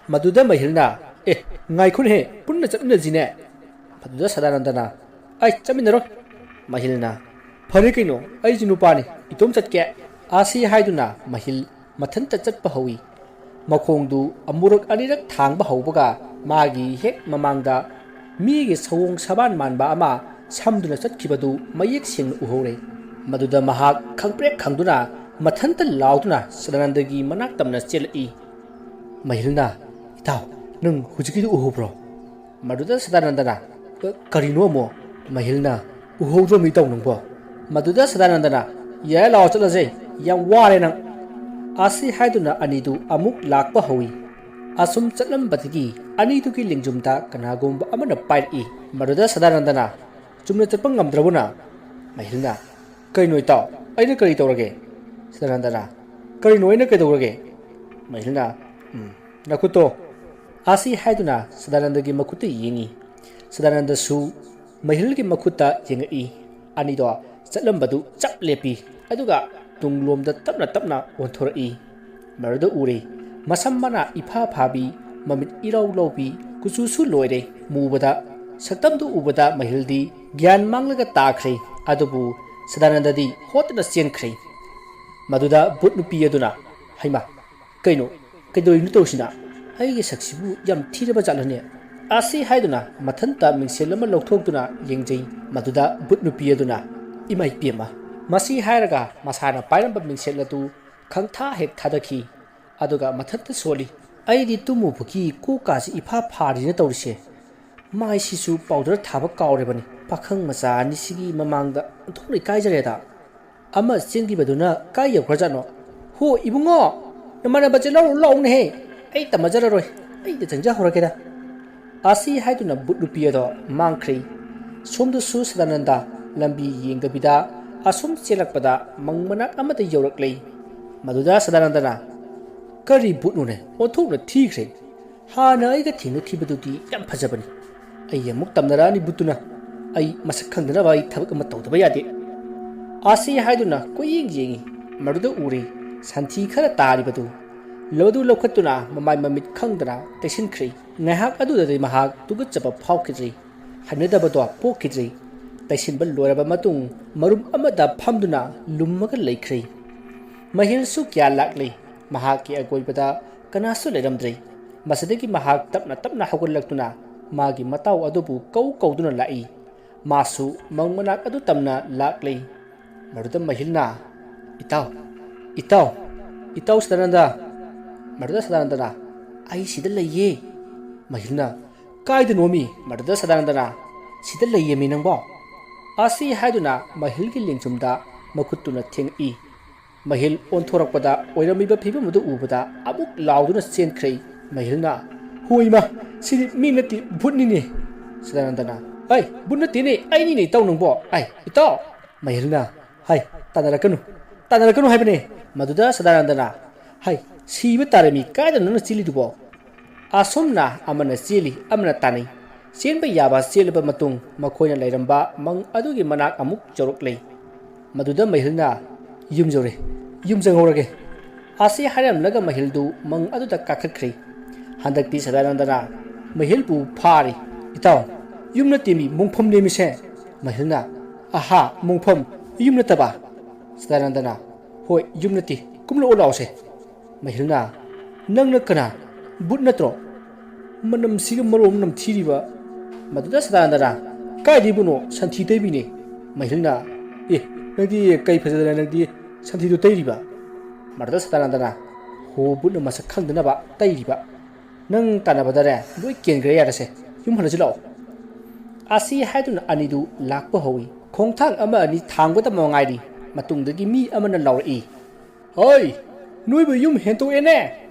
ꯃꯗꯨꯗ ꯃꯍꯤꯜꯅ, "ꯑꯦ, ꯉꯥꯏꯈꯣꯅꯦꯍꯦ, ꯄꯨꯟꯅ ꯆꯠꯃꯤꯟꯅꯁꯤꯅꯦ꯫" ꯃꯗꯨꯗ ꯁꯗꯥꯅꯟꯗꯅ, "ꯑꯩ ꯆꯠꯃꯤꯟꯅꯔꯣꯏ꯫" ꯃꯍꯤꯜꯅ, "ꯐꯔꯦ ꯀꯩꯅꯣ, ꯑꯩꯁꯨ ꯅꯨꯄꯥꯅꯤ, ꯏꯇꯣꯝ ꯆꯠꯀꯦ꯫" ꯑꯁꯤ ꯍꯥꯏꯗꯨꯅ ꯃꯍꯤꯜ ꯃꯊꯟꯇ ꯆꯠꯄ ꯍꯧꯏ꯫ ꯃꯈꯣꯡꯗꯨ ꯑꯃꯨꯔꯛ ꯑꯅꯤꯔꯛ ꯊꯥꯡꯕ ꯍꯧꯕꯒ ꯃꯥꯒꯤ ꯍꯦꯛ ꯃꯃꯥꯡꯗ ꯃꯤꯒꯤ ꯁꯑꯣꯡ ꯁꯕꯥꯟ ꯃꯥꯟꯕ ꯑꯃ ꯁꯝꯗꯨꯅ ꯆꯠꯈꯤꯕꯗꯨ ꯃꯌꯦꯛ ꯁꯦꯡꯅ ꯎꯍꯧꯔꯦ꯫ ꯃꯗꯨꯗ ꯃꯍꯥꯛ ꯈꯪꯄ꯭ꯔꯦꯛ ꯈꯪꯗꯨꯅ ꯃꯊꯟꯇ ꯂꯥꯎꯗꯨꯅ ꯁꯗꯥꯅꯟꯗꯒꯤ ꯃꯅꯥꯛ ꯇꯝꯅ ꯆꯦꯜꯂꯛꯏ꯫ ꯃꯍꯤꯜꯅ, "ꯏꯇꯥꯎ, ꯅꯪ ꯍꯧꯖꯤꯛꯀꯤꯗꯨ ꯎꯍꯧꯕ꯭ꯔꯣ?" ꯃꯗꯨꯗ ꯁꯗꯥꯅꯟꯗꯅ, "ꯑ, ꯀꯔꯤꯅꯣ ꯑꯃꯨꯛ?" ꯃꯍꯤꯜꯅ, "ꯎꯍꯧꯗ꯭ꯔꯣ ꯃꯤ ꯏꯇꯥꯎ ꯅꯪꯕꯣ?" ꯃꯗꯨꯗ ꯁꯗꯥꯅꯟꯗꯅ, "ꯌꯥꯔꯦ, ꯂꯥꯛꯑꯣ ꯆꯠꯂꯁꯦ, "ꯌꯥꯝ ꯋꯥꯔꯦ ꯅꯪ"꯫ ꯑꯁꯤ ꯍꯥꯏꯗꯨꯅ ꯑꯅꯤꯗꯨ ꯑꯃꯨꯛ ꯂꯥꯛꯄ ꯍꯧꯏ꯫ ꯑꯁꯨꯝ ꯆꯠꯂꯝꯕꯗꯒꯤ ꯑꯅꯤꯗꯨꯒꯤ ꯂꯦꯡꯖꯨꯝꯗ ꯀꯅꯥꯒꯨꯝꯕ ꯑꯃꯅ ꯄꯥꯏꯔꯛꯏ꯫ ꯃꯗꯨꯗ ꯁꯗꯥꯅꯟꯗꯅ, "ꯆꯨꯝꯅ ꯆꯠꯄ ꯉꯝꯗ꯭ꯔꯕꯅ?" ꯃꯍꯤꯜꯅ, "ꯀꯩꯅꯣ ꯏꯇꯥꯎ, ꯑꯩꯅ ꯀꯔꯤ ꯇꯧꯔꯒꯦ?" ꯁꯗꯥꯅꯟꯗꯅ, "ꯀꯔꯤꯅꯣ ꯑꯩꯅ ꯀꯩꯗꯧꯔꯒꯦ?" ꯃꯍꯤꯜꯅ, "ꯎꯝ, ꯅꯈꯨꯠꯇꯣ"꯫ ꯑꯁꯤ ꯍꯥꯏꯗꯨꯅ ꯁꯗꯥꯅꯟꯗꯒꯤ ꯃꯈꯨꯠꯇ ꯌꯦꯡꯉꯤ꯫ ꯁꯗꯥꯅꯟꯗꯁꯨ ꯃꯍꯤꯜꯒꯤ ꯃꯈꯨꯠꯇ ꯌꯦꯡꯉꯛꯏ꯫ ꯑꯅꯤꯗꯣ ꯆꯠꯂꯝꯕꯗꯨ ꯆꯞ ꯂꯦꯞꯄꯤ, ꯑꯗꯨꯒ ꯇꯨꯡꯂꯣꯝꯗ ꯇꯞꯅ ꯇꯞꯅ ꯑꯣꯟꯊꯣꯔꯛꯏ꯫ ꯃꯗꯨꯗ ꯎꯔꯦ, ꯃꯁꯝ ꯃꯅꯥ ꯏꯐꯥ ꯐꯥꯕꯤ, ꯃꯃꯤꯠ ꯏꯔꯧ ꯂꯧꯕꯤ, ꯀꯨꯆꯨꯁꯨ ꯂꯣꯏꯔꯦ ꯃꯨꯕꯗ꯫ ꯁꯛꯇꯝꯗꯨ ꯎꯕꯗ ꯃꯍꯤꯜꯗꯤ ꯒ꯭ꯌꯥꯟ ꯃꯥꯡꯂꯒ ꯇꯥꯈ꯭ꯔꯦ꯫ ꯑꯗꯨꯕꯨ ꯁꯗꯥꯅꯟꯗꯗꯤ ꯍꯣꯠꯇꯅ ꯆꯦꯟꯈ꯭ꯔꯦ꯫ ꯃꯗꯨꯗ ꯚꯨꯠ ꯅꯨꯄꯤ ꯑꯗꯨꯅ, "ꯍꯩꯃꯥ, ꯀꯩꯅꯣ, ꯀꯩꯗꯧꯔꯤꯅꯣ ꯇꯧꯔꯤꯁꯤꯅ? ꯑꯩꯒꯤ ꯁꯛꯁꯤꯕꯨ ꯌꯥꯝ ꯊꯤꯔꯕ ꯖꯥꯠꯂꯅꯦ?" ꯑꯁꯤ ꯍꯥꯏꯗꯨꯅ ꯃꯊꯟꯇ ꯃꯤꯡꯁꯦꯜ ꯑꯃ ꯂꯧꯊꯣꯛꯇꯨꯅ ꯌꯦꯡꯖꯩ꯫ ꯃꯗꯨꯗ ꯚꯨꯠ ꯅꯨꯄꯤ ꯑꯗꯨꯅ, "ꯏꯃꯥꯏ ꯄꯦꯝꯃ!" ꯃꯁꯤ ꯍꯥꯏꯔꯒ ꯃꯁꯥꯅ ꯄꯥꯏꯔꯝꯕ ꯃꯤꯡꯁꯦꯜ ꯑꯗꯨ ꯈꯪꯊꯥ ꯍꯦꯛ ꯊꯥꯗꯈꯤ꯫ ꯑꯗꯨꯒ ꯃꯊꯟꯇ ꯁꯣꯜꯂꯤ꯫ "ꯑꯩꯗꯤ ꯇꯨꯝꯃꯨꯕꯒꯤ ꯀꯣꯛꯀꯥꯁꯤ ꯏꯐꯥ ꯐꯥꯔꯤꯅ ꯇꯧꯔꯤꯁꯦ꯫ ꯃꯥꯏꯁꯤꯁꯨ ꯄꯥꯎꯗꯔ ꯊꯥꯕ ꯀꯥꯎꯔꯦꯕꯅꯤ꯫ ꯄꯥꯈꯪ ꯃꯆꯥ ꯑꯅꯤꯁꯤꯒꯤ ꯃꯃꯥꯡꯗ ꯑꯣꯟꯊꯣꯛꯅ ꯏꯀꯥꯏꯖꯔꯦꯗ"꯫ ꯑꯃ ꯆꯦꯟꯈꯤꯕꯗꯨꯅ ꯀꯥꯏ ꯌꯧꯈ꯭ꯔꯖꯥꯠꯅꯣ? "ꯍꯣ, ꯏꯕꯨꯡꯉꯣ, ꯅꯃꯥꯟꯅꯕ ꯆꯦꯜꯍꯧꯔꯨ ꯂꯥꯛꯎꯅꯦꯍꯦ꯫ ꯑꯩ ꯇꯝꯃꯖꯔꯔꯣꯏ꯫ ꯑꯩꯗ ꯆꯪꯖꯍꯧꯔꯒꯦꯗ"꯫ ꯑꯁꯤ ꯍꯥꯏꯗꯨꯅ ꯚꯨꯠ ꯅꯨꯄꯤ ꯑꯗꯣ ꯃꯥꯡꯈ꯭ꯔꯦ꯫ ꯁꯣꯝꯗꯁꯨ ꯁꯗꯥꯅꯟꯗ ꯂꯝꯕꯤ ꯌꯦꯡꯗꯕꯤꯗ ꯑꯁꯨꯝ ꯆꯦꯜꯂꯛꯄꯗ ꯃꯪ ꯃꯅꯥꯛ ꯑꯃꯗ ꯌꯧꯔꯛꯂꯦ꯫ ꯃꯗꯨꯗ ꯁꯗꯥꯅꯟꯗꯅ, "ꯀꯔꯤ ꯚꯨꯠꯅꯣꯅꯦ? ꯑꯣꯟꯊꯣꯛꯅ ꯊꯤꯈ꯭ꯔꯦ꯫ ꯍꯥꯟꯅ ꯑꯩꯒ ꯊꯦꯡꯅꯈꯤꯕꯗꯨꯗꯤ ꯌꯥꯝ ꯐꯖꯕꯅꯤ꯫ ꯑꯩ ꯑꯃꯨꯛ ꯇꯝꯅꯔꯛꯑꯅꯤ ꯚꯨꯠꯇꯨꯅ꯫ ꯑꯩ ꯃꯁꯛ ꯈꯪꯗꯅꯕ ꯑꯩ ꯊꯕꯛ ꯑꯃ ꯇꯧꯗꯕ ꯌꯥꯗꯦ"꯫ ꯑꯁꯤ ꯍꯥꯏꯗꯨꯅ ꯀꯣꯏꯌꯦꯡ ꯌꯦꯡꯉꯤ꯫ ꯃꯗꯨꯗ ꯎꯔꯦ ꯁꯟꯊꯤ ꯈꯔ ꯇꯥꯔꯤꯕꯗꯨ꯫ ꯃꯗꯨ ꯂꯧꯈꯠꯇꯨꯅ ꯃꯃꯥꯏ ꯃꯃꯤꯠ ꯈꯪꯗꯅ ꯇꯩꯁꯤꯟꯈ꯭ꯔꯦ꯫ ꯉꯥꯏꯍꯥꯛ ꯑꯗꯨꯗꯗꯤ ꯃꯍꯥꯛ ꯇꯨꯀꯠꯆꯕ ꯐꯥꯎꯈꯤꯗ꯭ꯔꯦ꯫ ꯍꯩꯅꯗꯕꯗꯣ ꯄꯣꯛꯈꯤꯗ꯭ꯔꯦ꯫ ꯇꯩꯁꯤꯟꯕ ꯂꯣꯏꯔꯕ ꯃꯇꯨꯡ ꯃꯔꯨꯝ ꯑꯃꯗ ꯐꯝꯗꯨꯅ ꯂꯨꯝꯃꯒ ꯂꯩꯈ꯭ꯔꯦ꯫ ꯃꯍꯤꯜꯁꯨ ꯀꯌꯥ ꯂꯥꯛꯂꯦ꯫ ꯃꯍꯥꯛꯀꯤ ꯑꯀꯣꯏꯕꯗ ꯀꯅꯥꯁꯨ ꯂꯩꯔꯝꯗ꯭ꯔꯦ꯫ ꯃꯁꯤꯗꯒꯤ ꯃꯍꯥꯛ ꯇꯞꯅ ꯇꯞꯅ ꯍꯧꯒꯠꯂꯛꯇꯨꯅ ꯃꯥꯒꯤ ꯃꯇꯥꯎ ꯑꯗꯨꯕꯨ ꯀꯧ ꯀꯧꯗꯨꯅ ꯂꯥꯛꯏ꯫ ꯃꯥꯁꯨ ꯃꯪ ꯃꯅꯥꯛ ꯑꯗꯨ ꯇꯝꯅ ꯂꯥꯛꯂꯦ꯫ ꯃꯗꯨꯗ ꯃꯍꯤꯜꯅ, "ꯏꯇꯥꯎ, ꯏꯇꯥꯎ, ꯏꯇꯥꯎ ꯁꯗꯥꯅꯟꯗ"꯫ ꯃꯗꯨꯗ ꯁꯗꯥꯅꯟꯗꯅ, "ꯑꯩ ꯁꯤꯗ ꯂꯩꯌꯦ"꯫ ꯃꯍꯤꯜꯅ, "ꯀꯥꯏꯗꯅꯣꯃꯤ?" ꯃꯗꯨꯗ ꯁꯗꯥꯅꯟꯗꯅ, "ꯁꯤꯗ ꯂꯩꯌꯦꯃꯤ ꯅꯪꯕꯣ"꯫ ꯑꯁꯤ ꯍꯥꯏꯗꯨꯅ ꯃꯍꯤꯜꯒꯤ ꯂꯦꯡꯖꯨꯝꯗ ꯃꯈꯨꯠꯇꯨꯅ ꯊꯦꯡꯉꯛꯏ꯫ ꯃꯍꯤꯜ ꯑꯣꯟꯊꯣꯔꯛꯄꯗ ꯑꯣꯏꯔꯝꯃꯤꯕ ꯐꯤꯕꯝ ꯑꯗꯨ ꯎꯕꯗ ꯑꯃꯨꯛ ꯂꯥꯎꯗꯨꯅ ꯆꯦꯟꯈ꯭ꯔꯦ꯫ ꯃꯍꯤꯜꯅ, "ꯍꯣꯏꯃ, ꯁꯤꯗꯤ ꯃꯤ ꯅꯠꯇꯦ, ꯚꯨꯠꯅꯤꯅꯦ!" ꯁꯗꯥꯅꯟꯗꯅ, "ꯍꯩ, ꯚꯨꯠ ꯅꯠꯇꯦꯅꯦ, ꯑꯩꯅꯤꯅꯦ ꯏꯇꯥꯎ ꯅꯪꯕꯣ꯫ ꯑꯩ, ꯏꯇꯥꯎ!" ꯃꯍꯤꯜꯅ, "ꯍꯩ, ꯇꯥꯟꯅꯔꯛꯀꯅꯨ, ꯇꯥꯟꯅꯔꯛꯀꯅꯨ ꯍꯥꯏꯕꯅꯦ!" ꯃꯗꯨꯗ ꯁꯗꯥꯅꯟꯗꯅ, "ꯍꯩ, ꯁꯤꯕ ꯇꯥꯔꯦ ꯃꯤ, ꯀꯥꯏꯗꯅꯣ ꯅꯪꯅ ꯆꯦꯜꯂꯤꯗꯨꯕꯣ? ꯑꯁꯨꯝꯅ ꯑꯃꯅ ꯆꯦꯜꯂꯤ, ꯑꯃꯅ ꯇꯥꯟꯅꯩ꯫ ꯆꯦꯟꯕ ꯌꯥꯕ ꯆꯦꯜꯂꯕ ꯃꯇꯨꯡ ꯃꯈꯣꯏꯅ ꯂꯩꯔꯝꯕ ꯃꯪ ꯑꯗꯨꯒꯤ ꯃꯅꯥꯛ ꯑꯃꯨꯛ ꯌꯧꯔꯛꯂꯦ꯫ ꯃꯗꯨꯗ ꯃꯍꯤꯜꯅ, "ꯌꯨꯝ ꯌꯧꯔꯦ, ꯌꯨꯝ ꯆꯪꯍꯧꯔꯒꯦ" ꯑꯁꯤ ꯍꯥꯏꯔꯝꯂꯒ ꯃꯍꯤꯜꯗꯨ ꯃꯪ ꯑꯗꯨꯗ ꯀꯥꯈꯠꯈ꯭ꯔꯦ꯫ ꯍꯟꯗꯛꯇꯤ ꯁꯗꯥꯅꯟꯗꯅ ꯃꯍꯤꯜꯕꯨ ꯐꯥꯔꯤ꯫ "ꯏꯇꯥꯎ, ꯌꯨꯝ ꯅꯠꯇꯦꯃꯤ, ꯃꯣꯡꯐꯝ ꯅꯦꯝꯃꯤꯁꯦ!" ꯃꯍꯤꯜꯅ, "ꯑꯍꯥ, ꯃꯣꯡꯐꯝ, ꯌꯨꯝ ꯅꯠꯇꯕ?" ꯁꯗꯥꯅꯟꯗꯅ, "ꯍꯣꯏ, ꯌꯨꯝ ꯅꯠꯇꯦ, ꯀꯨꯝꯂꯛꯑꯣ ꯂꯥꯛꯑꯣꯁꯦ!" ꯃꯍꯤꯜꯅ, "ꯅꯪꯅ ꯀꯅꯥ? ꯚꯨꯠ ꯅꯠꯇ꯭ꯔꯣ? ꯃꯅꯝꯁꯤꯒ ꯃꯔꯣꯝ ꯅꯝꯊꯤꯔꯤꯕ!" ꯃꯗꯨꯗ ꯁꯗꯥꯅꯟꯗꯅ, "ꯀꯥꯏꯗꯩ ꯚꯨꯠꯅꯣ? ꯁꯟꯊꯤ ꯇꯩꯕꯤꯅꯦ!" ꯃꯍꯤꯜꯅ, "ꯑꯦ, ꯅꯪꯗꯤ ꯀꯩ ꯐꯖꯗꯅ ꯅꯪꯗꯤ ꯁꯟꯊꯤꯗꯨ ꯇꯩꯔꯤꯕ?" ꯃꯗꯨꯗ ꯁꯗꯥꯅꯟꯗꯅ, "ꯍꯣ, ꯚꯨꯠꯅ ꯃꯁꯛ ꯈꯪꯗꯅꯕ ꯇꯩꯔꯤꯕ꯫ ꯅꯪ ꯇꯥꯟꯅꯕꯗꯔꯦ ꯂꯣꯏ ꯀꯦꯟꯈ꯭ꯔꯦ, ꯌꯥꯔꯦꯁꯦ, ꯌꯨꯝ ꯍꯜꯂꯁꯤ ꯂꯥꯛꯑꯣ" ꯑꯁꯤ ꯍꯥꯏꯗꯨꯅ ꯑꯅꯤꯗꯨ ꯂꯥꯛꯄ ꯍꯧꯏ꯫ ꯈꯣꯡꯊꯥꯡ ꯑꯃ ꯑꯅꯤ ꯊꯥꯡꯕꯗ ꯃꯉꯥꯏꯔꯤ, ꯃꯇꯨꯡꯗꯒꯤ ꯃꯤ ꯑꯃꯅ ꯂꯥꯎꯔꯛꯏ, "ꯍꯣꯏ, ꯅꯣꯏꯕꯨ ꯌꯨꯝ ꯍꯦꯟꯇꯣꯛꯑꯦꯅꯦ!"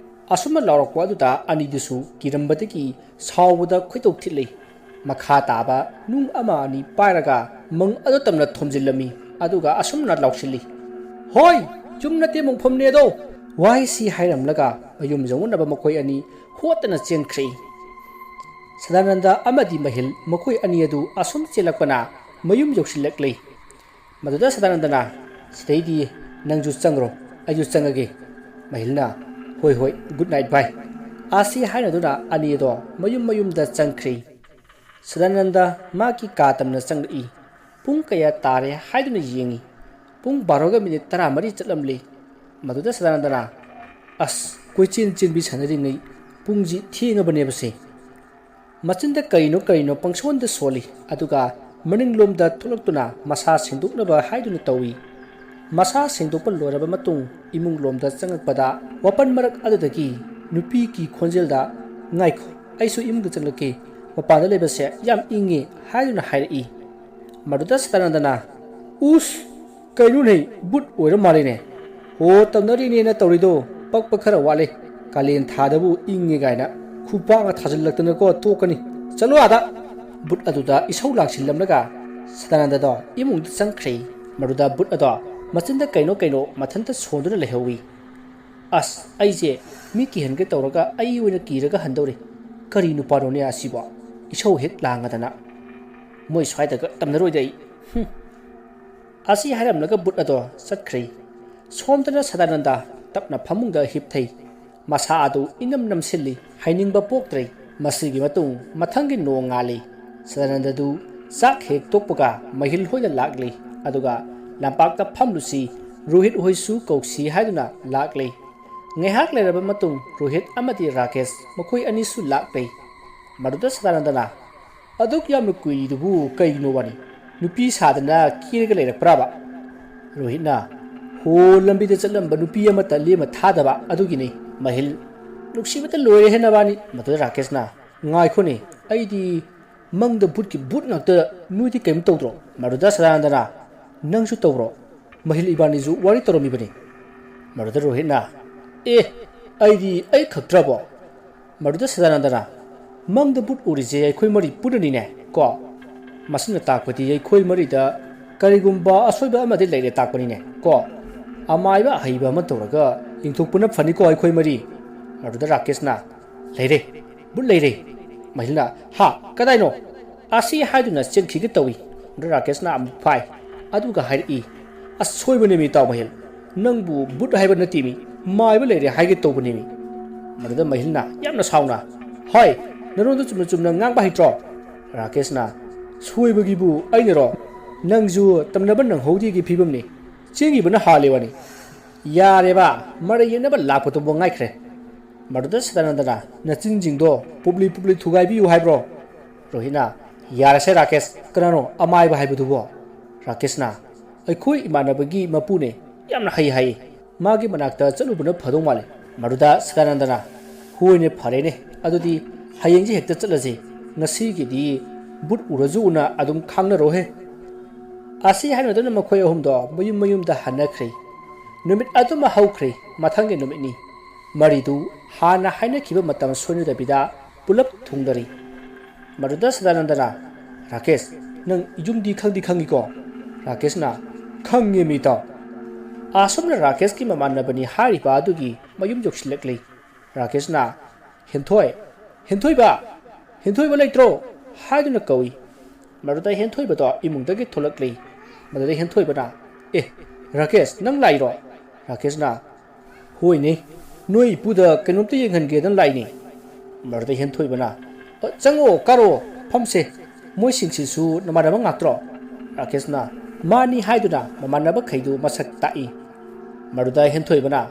ꯑꯁꯨꯝꯅ ꯂꯥꯎꯔꯛꯄ ꯑꯗꯨꯗ ꯑꯅꯤꯗꯨꯁꯨ ꯀꯤꯔꯝꯕꯗꯒꯤ ꯁꯥꯎꯕꯗ ꯈꯣꯏꯗꯧ ꯊꯤꯠꯂꯤ꯫ ꯃꯈꯥ ꯇꯥꯕ ꯅꯨꯡ ꯑꯃ ꯑꯅꯤ ꯄꯥꯏꯔꯒ ꯃꯪ ꯑꯗꯨ ꯇꯝꯅ ꯊꯣꯝꯖꯤꯜꯂꯝꯃꯤ, ꯑꯗꯨꯒ ꯑꯁꯨꯝꯅ ꯂꯥꯎꯁꯤꯜꯂꯤ, "ꯍꯣꯏ, ꯌꯨꯝ ꯅꯠꯇꯦ, ꯃꯣꯡꯐꯝꯅꯦ ꯑꯗꯣ!" ꯋꯥꯍꯩꯁꯤ ꯍꯥꯏꯔꯝꯂꯒ ꯃꯌꯨꯝ ꯌꯧꯅꯅꯕ ꯃꯈꯣꯏ ꯑꯅꯤ ꯍꯣꯠꯇꯅ ꯆꯦꯟꯈ꯭ꯔꯦ꯫ ꯁꯗꯥꯅꯟꯗ ꯑꯃꯗꯤ ꯃꯍꯤꯜ ꯃꯈꯣꯏ ꯑꯅꯤ ꯑꯗꯨ ꯑꯁꯨꯝ ꯆꯦꯜꯂꯛꯄꯅ ꯃꯌꯨꯝ ꯌꯧꯁꯤꯜꯂꯛꯂꯦ꯫ ꯃꯗꯨꯗ ꯁꯗꯥꯅꯟꯗꯅ, "ꯁꯤꯗꯩꯗꯤ ꯅꯪꯁꯨ ꯆꯪꯈ꯭ꯔꯣ, ꯑꯩꯁꯨ ꯆꯪꯉꯒꯦ"꯫ ꯃꯍꯤꯜꯅ, "ꯍꯣꯏ, ꯍꯣꯏ, good night, bye" ꯑꯁꯤ ꯍꯥꯏꯅꯗꯨꯅ ꯑꯅꯤ ꯑꯗꯣ ꯃꯌꯨꯝ ꯃꯌꯨꯝꯗ ꯆꯪꯈ꯭ꯔꯦ꯫ ꯁꯗꯥꯅꯟꯗ ꯃꯥꯒꯤ ꯀꯥ ꯇꯝꯅ ꯆꯪꯂꯛꯏ꯫ ꯄꯨꯡ ꯀꯌꯥ ꯇꯥꯔꯦ ꯍꯥꯏꯗꯨꯅ ꯌꯦꯡꯉꯤ꯫ ꯄꯨꯡ ꯕꯥꯔꯣꯒ ꯃꯤꯅꯤꯠ ꯇꯔꯥꯃꯔꯤ ꯆꯠꯂꯝꯂꯦ꯫ ꯃꯗꯨꯗ ꯁꯗꯥꯅꯟꯗꯅ, "ꯑꯁ, ꯀꯣꯏꯆꯦꯟ ꯆꯦꯟꯕꯤ ꯁꯥꯟꯅꯔꯤꯉꯩ ꯄꯨꯡꯁꯤ ꯊꯦꯡꯉꯕꯅꯦꯕꯁꯦ"꯫ ꯃꯆꯤꯟꯗ ꯀꯔꯤꯅꯣ ꯀꯔꯤꯅꯣ ꯄꯪꯁꯣꯟꯗ ꯁꯣꯜꯂꯤ, ꯑꯗꯨꯒ ꯃꯅꯤꯡꯂꯣꯝꯗ ꯊꯣꯛꯂꯛꯇꯨꯅ ꯃꯁꯥ ꯁꯦꯡꯗꯣꯛꯅꯕ ꯍꯥꯏꯗꯨꯅ ꯇꯧꯏ꯫ ꯃꯁꯥ ꯁꯦꯡꯗꯣꯛꯄ ꯂꯣꯏꯔꯕ ꯃꯇꯨꯡ ꯏꯃꯨꯡꯂꯣꯝꯗ ꯆꯪꯉꯛꯄꯗ ꯋꯥꯄꯟ ꯃꯔꯛ ꯑꯗꯨꯗꯒꯤ ꯅꯨꯄꯤꯒꯤ ꯈꯣꯟꯖꯦꯜꯗ, "ꯉꯥꯏꯈꯣ, ꯑꯩꯁꯨ ꯏꯃꯨꯡꯗ ꯆꯪꯂꯛꯀꯦ, ꯃꯄꯥꯟꯗ ꯂꯩꯕꯁꯦ ꯌꯥꯝ ꯏꯪꯉꯤ" ꯍꯥꯏꯗꯨꯅ ꯍꯥꯏꯔꯛꯏ꯫ ꯃꯗꯨꯗ ꯁꯗꯥꯅꯟꯗꯅ, "ꯎꯁ, ꯀꯩꯅꯣꯅꯦ, ꯕꯨꯠ ꯑꯣꯏꯔ ꯃꯥꯜꯂꯦꯅꯦ"꯫ "ꯍꯣ, ꯇꯝꯅꯔꯤꯅꯦꯅ ꯇꯧꯔꯤꯗꯣ ꯄꯛꯄ ꯈꯔ ꯋꯥꯠꯂꯦ꯫ ꯀꯥꯂꯦꯟ ꯊꯥꯗꯕꯨ ꯏꯪꯉꯦ ꯀꯥꯏꯅ ꯈꯨꯄꯥꯛꯅ ꯊꯥꯖꯤꯜꯂꯛꯇꯅꯀꯣ ꯇꯣꯛꯀꯅꯤ꯫ ꯆꯠꯂꯣ ꯑꯥꯗ!" ꯕꯨꯠ ꯑꯗꯨꯗ ꯏꯁꯧ ꯂꯥꯡꯁꯤꯜꯂꯝꯂꯒ ꯁꯗꯥꯅꯟꯗꯗꯣ ꯏꯃꯨꯡꯗ ꯆꯪꯈ꯭ꯔꯦ꯫ ꯃꯗꯨꯗ ꯕꯨꯠ ꯑꯗꯣ ꯃꯆꯤꯟꯗ ꯀꯩꯅꯣ ꯀꯩꯅꯣ ꯃꯊꯟꯇ ꯁꯣꯟꯗꯨꯅ ꯂꯩꯍꯧꯋꯤ꯫ "ꯑꯁ, ꯑꯩꯁꯦ ꯃꯤ ꯀꯤꯍꯟꯒꯦ ꯇꯧꯔꯒ ꯑꯩ ꯑꯣꯏꯅ ꯀꯤꯔꯒ ꯍꯟꯗꯧꯔꯦ꯫ ꯀꯔꯤ ꯅꯨꯄꯥꯅꯣꯅꯦ ꯑꯁꯤꯕꯣ? ꯏꯁꯧ ꯍꯦꯛ ꯂꯥꯡꯉꯗꯅ꯫ ꯃꯣꯏ ꯁ꯭ꯋꯥꯏꯗꯒ ꯇꯝꯅꯔꯣꯏꯗ ꯑꯩ꯫ ꯍꯨꯝ!" ꯑꯁꯤ ꯍꯥꯏꯔꯝꯂꯒ ꯕꯨꯠ ꯑꯗꯣ ꯆꯠꯈ꯭ꯔꯦ꯫ ꯁꯣꯝꯗꯅ ꯁꯗꯥꯅꯟꯗ ꯇꯞꯅ ꯐꯃꯨꯡꯗ ꯍꯤꯞꯊꯩ꯫ ꯃꯁꯥ ꯑꯗꯨ ꯏꯅꯝ ꯅꯝꯁꯤꯜꯂꯤ꯫ ꯍꯥꯏꯅꯤꯡꯕ ꯄꯣꯛꯇ꯭ꯔꯦ꯫ ꯃꯁꯤꯒꯤ ꯃꯇꯨꯡ ꯃꯊꯪꯒꯤ ꯅꯣꯡ ꯉꯥꯜꯂꯤ꯫ ꯁꯗꯥꯅꯟꯗꯗꯨ ꯆꯥꯛ ꯍꯦꯛ ꯇꯣꯛꯄꯒ ꯃꯍꯤꯜ ꯍꯣꯏꯗ ꯂꯥꯛꯂꯤ꯫ ꯑꯗꯨꯒ ꯂꯝꯄꯥꯛꯇ ꯐꯝꯂꯨꯁꯤ, ꯔꯣꯍꯤꯠ ꯍꯣꯏꯁꯨ ꯀꯧꯁꯤ ꯍꯥꯏꯗꯨꯅ ꯂꯥꯛꯂꯤ꯫ ꯉꯥꯏꯍꯥꯛ ꯂꯩꯔꯕ ꯃꯇꯨꯡ ꯔꯣꯍꯤꯠ ꯑꯃꯗꯤ ꯔꯥꯀꯦꯁ ꯃꯈꯣꯏ ꯑꯅꯤꯁꯨ ꯂꯥꯛꯂꯤ꯫ ꯃꯗꯨꯗ ꯁꯗꯥꯅꯟꯗꯅ, "ꯑꯗꯨꯛ ꯌꯥꯝꯅ ꯀꯨꯏꯔꯤꯗꯨꯕꯨ ꯀꯩꯒꯤꯅꯣ ꯋꯥꯅꯤ? ꯅꯨꯄꯤ ꯁꯥꯗꯅ ꯀꯦꯔꯒ ꯂꯩꯔꯛꯄ꯭ꯔꯥꯕ?" ꯔꯣꯍꯤꯠꯅ, "ꯍꯣ, ꯂꯝꯕꯤꯗ ꯆꯠꯂꯝꯕ ꯅꯨꯄꯤ ꯑꯃꯠꯇ ꯂꯦꯝꯃ ꯊꯥꯗꯕ ꯑꯗꯨꯒꯤꯅꯤ꯫ ꯃꯍꯤꯜ, ꯅꯨꯡꯁꯤꯕꯗ ꯂꯣꯏꯔꯦꯍꯦ ꯅꯕꯥꯅꯤ!" ꯃꯗꯨꯗ ꯔꯥꯀꯦꯁꯅ, "ꯉꯥꯏꯈꯣꯅꯦ, ꯑꯩꯗꯤ ꯃꯪꯗ ꯕꯨꯠꯀꯤ ꯕꯨꯠ ꯉꯥꯛꯇ, ꯅꯣꯏꯗꯤ ꯀꯔꯤꯝ ꯇꯧꯗ꯭ꯔꯣ?" ꯃꯗꯨꯗ ꯁꯗꯥꯅꯟꯗꯅ, "ꯅꯪꯁꯨ ꯇꯧꯕ꯭ꯔꯣ? ꯃꯍꯤꯜ ꯏꯕꯥꯅꯤꯁꯨ ꯋꯥꯔꯤ ꯇꯧꯔꯝꯃꯤꯕꯅꯤ꯫" ꯃꯗꯨꯗ ꯔꯣꯍꯤꯠꯅ, "ꯑꯦ, ꯑꯩꯗꯤ ꯑꯩ ꯈꯛꯇ꯭ꯔꯕꯣ?" ꯃꯗꯨꯗ ꯁꯗꯥꯅꯟꯗꯅ, "ꯃꯪꯗ ꯕꯨꯠ ꯎꯔꯤꯁꯦ ꯑꯩꯈꯣꯏ ꯃꯔꯤ ꯄꯨꯟꯅꯅꯤꯅꯦ ꯀꯣ? ꯃꯁꯤꯅ ꯇꯥꯛꯄꯗꯤ ꯑꯩꯈꯣꯏ ꯃꯔꯤꯗ ꯀꯔꯤꯒꯨꯝꯕ ꯑꯁꯣꯏꯕ ꯑꯃꯗꯤ ꯂꯩꯔꯦ ꯇꯥꯛꯄꯅꯤꯅꯦ ꯀꯣ? ꯑꯃꯥꯏꯕ ꯑꯍꯩꯕ ꯑꯃ ꯇꯧꯔꯒ ꯌꯦꯡꯊꯣꯛꯄꯅ ꯐꯅꯤꯀꯣ ꯑꯩꯈꯣꯏ ꯃꯔꯤ?" ꯃꯗꯨꯗ ꯔꯥꯀꯦꯁꯅ, "ꯂꯩꯔꯦ, ꯕꯨꯠ ꯂꯩꯔꯦ!" ꯃꯍꯤꯜꯅ, "ꯍꯥ? ꯀꯗꯥꯏꯅꯣ?" ꯑꯁꯤ ꯍꯥꯏꯗꯨꯅ ꯆꯦꯟꯈꯤꯒꯦ ꯇꯧꯏ꯫ ꯃꯗꯨꯗ ꯔꯥꯀꯦꯁꯅ ꯑꯃꯨꯛ ꯐꯥꯏ꯫ ꯑꯗꯨꯒ ꯍꯥꯏꯔꯛꯏ, "ꯑꯁꯣꯏꯕꯅꯦꯃꯤ ꯏꯇꯥꯎ ꯃꯍꯤꯜ, ꯅꯪꯕꯨ ꯕꯨꯠ ꯍꯥꯏꯕ ꯅꯠꯇꯦꯃꯤ, ꯃꯥꯏꯕ ꯂꯩꯔꯦ ꯍꯥꯏꯒꯦ ꯇꯧꯕꯅꯦꯃꯤ꯫" ꯃꯗꯨꯗ ꯃꯍꯤꯜꯅ ꯌꯥꯝꯅ ꯁꯥꯎꯅ, "ꯍꯣꯏ, ꯅꯔꯣꯟꯗꯣ ꯆꯨꯝꯅ ꯆꯨꯝꯅ ꯉꯥꯡꯕ ꯍꯩꯇ꯭ꯔꯣ?" ꯔꯥꯀꯦꯁꯅ, "ꯁꯣꯏꯕꯒꯤꯕꯨ ꯑꯩꯅꯔꯣ? ꯅꯪꯁꯨ ꯇꯝꯅꯕ ꯅꯪꯍꯧꯗꯦꯒꯤ ꯐꯤꯕꯝꯅꯤ, ꯆꯦꯟꯈꯤꯕꯅ ꯍꯥꯜꯂꯦ ꯋꯥꯅꯤ꯫" "ꯌꯥꯔꯦꯕ, ꯃꯔꯩ ꯌꯦꯠꯅꯕ ꯂꯥꯛꯄꯗꯨꯕꯨ ꯉꯥꯏꯈ꯭ꯔꯦ꯫" ꯃꯗꯨꯗ ꯁꯗꯥꯅꯟꯗꯅ, "ꯅꯆꯤꯟꯁꯤꯡꯗꯣ ꯄꯨꯞꯂꯤ ꯄꯨꯞꯂꯤ ꯊꯨꯒꯥꯏꯕꯤꯌꯨ ꯍꯥꯏꯕ꯭ꯔꯣ?" ꯔꯣꯍꯤꯠꯅ, "ꯌꯥꯔꯁꯦ ꯔꯥꯀꯦꯁ, ꯀꯅꯥꯅꯣ ꯑꯃꯥꯏꯕ ꯍꯥꯏꯕꯗꯨꯕꯣ?" ꯔꯥꯀꯦꯁꯅ, "ꯑꯩꯈꯣꯏ ꯏꯃꯥꯟꯅꯕꯒꯤ ꯃꯄꯨꯅꯦ, ꯌꯥꯝꯅ ꯍꯩ ꯍꯥꯏꯌꯦ, ꯃꯥꯒꯤ ꯃꯅꯥꯛꯇ ꯆꯠꯂꯨꯕꯅ ꯐꯗꯧ ꯃꯥꯜꯂꯦ꯫" ꯃꯗꯨꯗ ꯁꯗꯥꯅꯟꯗꯅ, "ꯍꯣꯏꯅꯦ, ꯐꯔꯦꯅꯦ, ꯑꯗꯨꯗꯤ ꯍꯌꯦꯡꯁꯦ ꯍꯦꯛꯇ ꯆꯠꯂꯁꯦ, ꯉꯁꯤꯒꯤꯗꯤ ꯕꯨꯠ ꯎꯔꯁꯨ ꯎꯅ ꯑꯗꯨꯝ ꯈꯥꯡꯅꯔꯣꯍꯦ꯫" ꯑꯁꯤ ꯍꯥꯏꯅꯗꯨꯅ ꯃꯈꯣꯏ ꯑꯍꯨꯝꯗꯣ ꯃꯌꯨꯝ ꯃꯌꯨꯝꯗ ꯍꯟꯅꯈ꯭ꯔꯦ꯫ ꯅꯨꯃꯤꯠ ꯑꯗꯨꯃ ꯍꯧꯈ꯭ꯔꯦ꯫ ꯃꯊꯪꯒꯤ ꯅꯨꯃꯤꯠꯅꯤ꯫ ꯃꯔꯤꯗꯨ ꯍꯥꯟꯅ ꯍꯥꯏꯅꯈꯤꯕ ꯃꯇꯝ ꯁꯣꯏꯅꯗꯕꯤꯗ ꯄꯨꯂꯞ ꯊꯨꯡꯅꯔꯤ꯫ ꯃꯗꯨꯗ ꯁꯗꯥꯅꯟꯗꯅ, "ꯔꯥꯀꯦꯁ, ꯅꯪ ꯌꯨꯝꯗꯤ ꯈꯪꯗꯤ ꯈꯪꯉꯤꯀꯣ?" ꯔꯥꯀꯦꯁꯅ, "ꯈꯪꯉꯦ ꯃꯤ ꯏꯇꯥꯎ꯫" ꯑꯁꯨꯝꯅ ꯔꯥꯀꯦꯁꯀꯤ ꯃꯃꯥꯟꯅꯕꯅꯤ ꯍꯥꯏꯔꯤꯕ ꯑꯗꯨꯒꯤ ꯃꯌꯨꯝ ꯌꯧꯁꯤꯜꯂꯛꯂꯤ꯫ ꯔꯥꯀꯦꯁꯅ, "ꯍꯦꯟꯊꯣꯏ, ꯍꯦꯟꯊꯣꯏꯕ, ꯍꯦꯟꯊꯣꯏꯕ ꯂꯩꯇ꯭ꯔꯣ?" ꯍꯥꯏꯗꯨꯅ ꯀꯧꯏ꯫ ꯃꯗꯨꯗ ꯍꯦꯟꯊꯣꯏꯕꯗꯣ ꯏꯃꯨꯡꯗꯒꯤ ꯊꯣꯛꯂꯛꯂꯤ꯫ ꯃꯗꯨꯗ ꯍꯦꯟꯊꯣꯏꯕꯅ, "ꯑꯦ, ꯔꯥꯀꯦꯁ, ꯅꯪ ꯂꯥꯛꯏꯔꯣ?" ꯔꯥꯀꯦꯁꯅ, "ꯍꯣꯏꯅꯦ, ꯅꯣꯏ ꯏꯄꯨꯗ ꯀꯩꯅꯣꯝꯇ ꯌꯦꯡꯍꯟꯒꯦꯗꯅ ꯂꯥꯛꯏꯅꯦ꯫" ꯃꯗꯨꯗ ꯍꯦꯟꯊꯣꯏꯕꯅ, "ꯑ, ꯆꯪꯉꯛꯑꯣ, ꯀꯥꯔꯛꯑꯣ, ꯐꯝꯁꯦ꯫ ꯃꯣꯏꯁꯤꯡꯁꯤꯁꯨ ꯅꯃꯥꯟꯅꯕ ꯉꯥꯛꯇ꯭ꯔꯣ?" ꯔꯥꯀꯦꯁꯅ, "ꯃꯥꯅꯤ" ꯍꯥꯏꯗꯨꯅ ꯃꯃꯥꯟꯅꯕꯈꯩꯗꯨ ꯃꯁꯛ ꯇꯥꯛꯏ꯫ ꯃꯗꯨꯗ ꯍꯦꯟꯊꯣꯏꯕꯅ,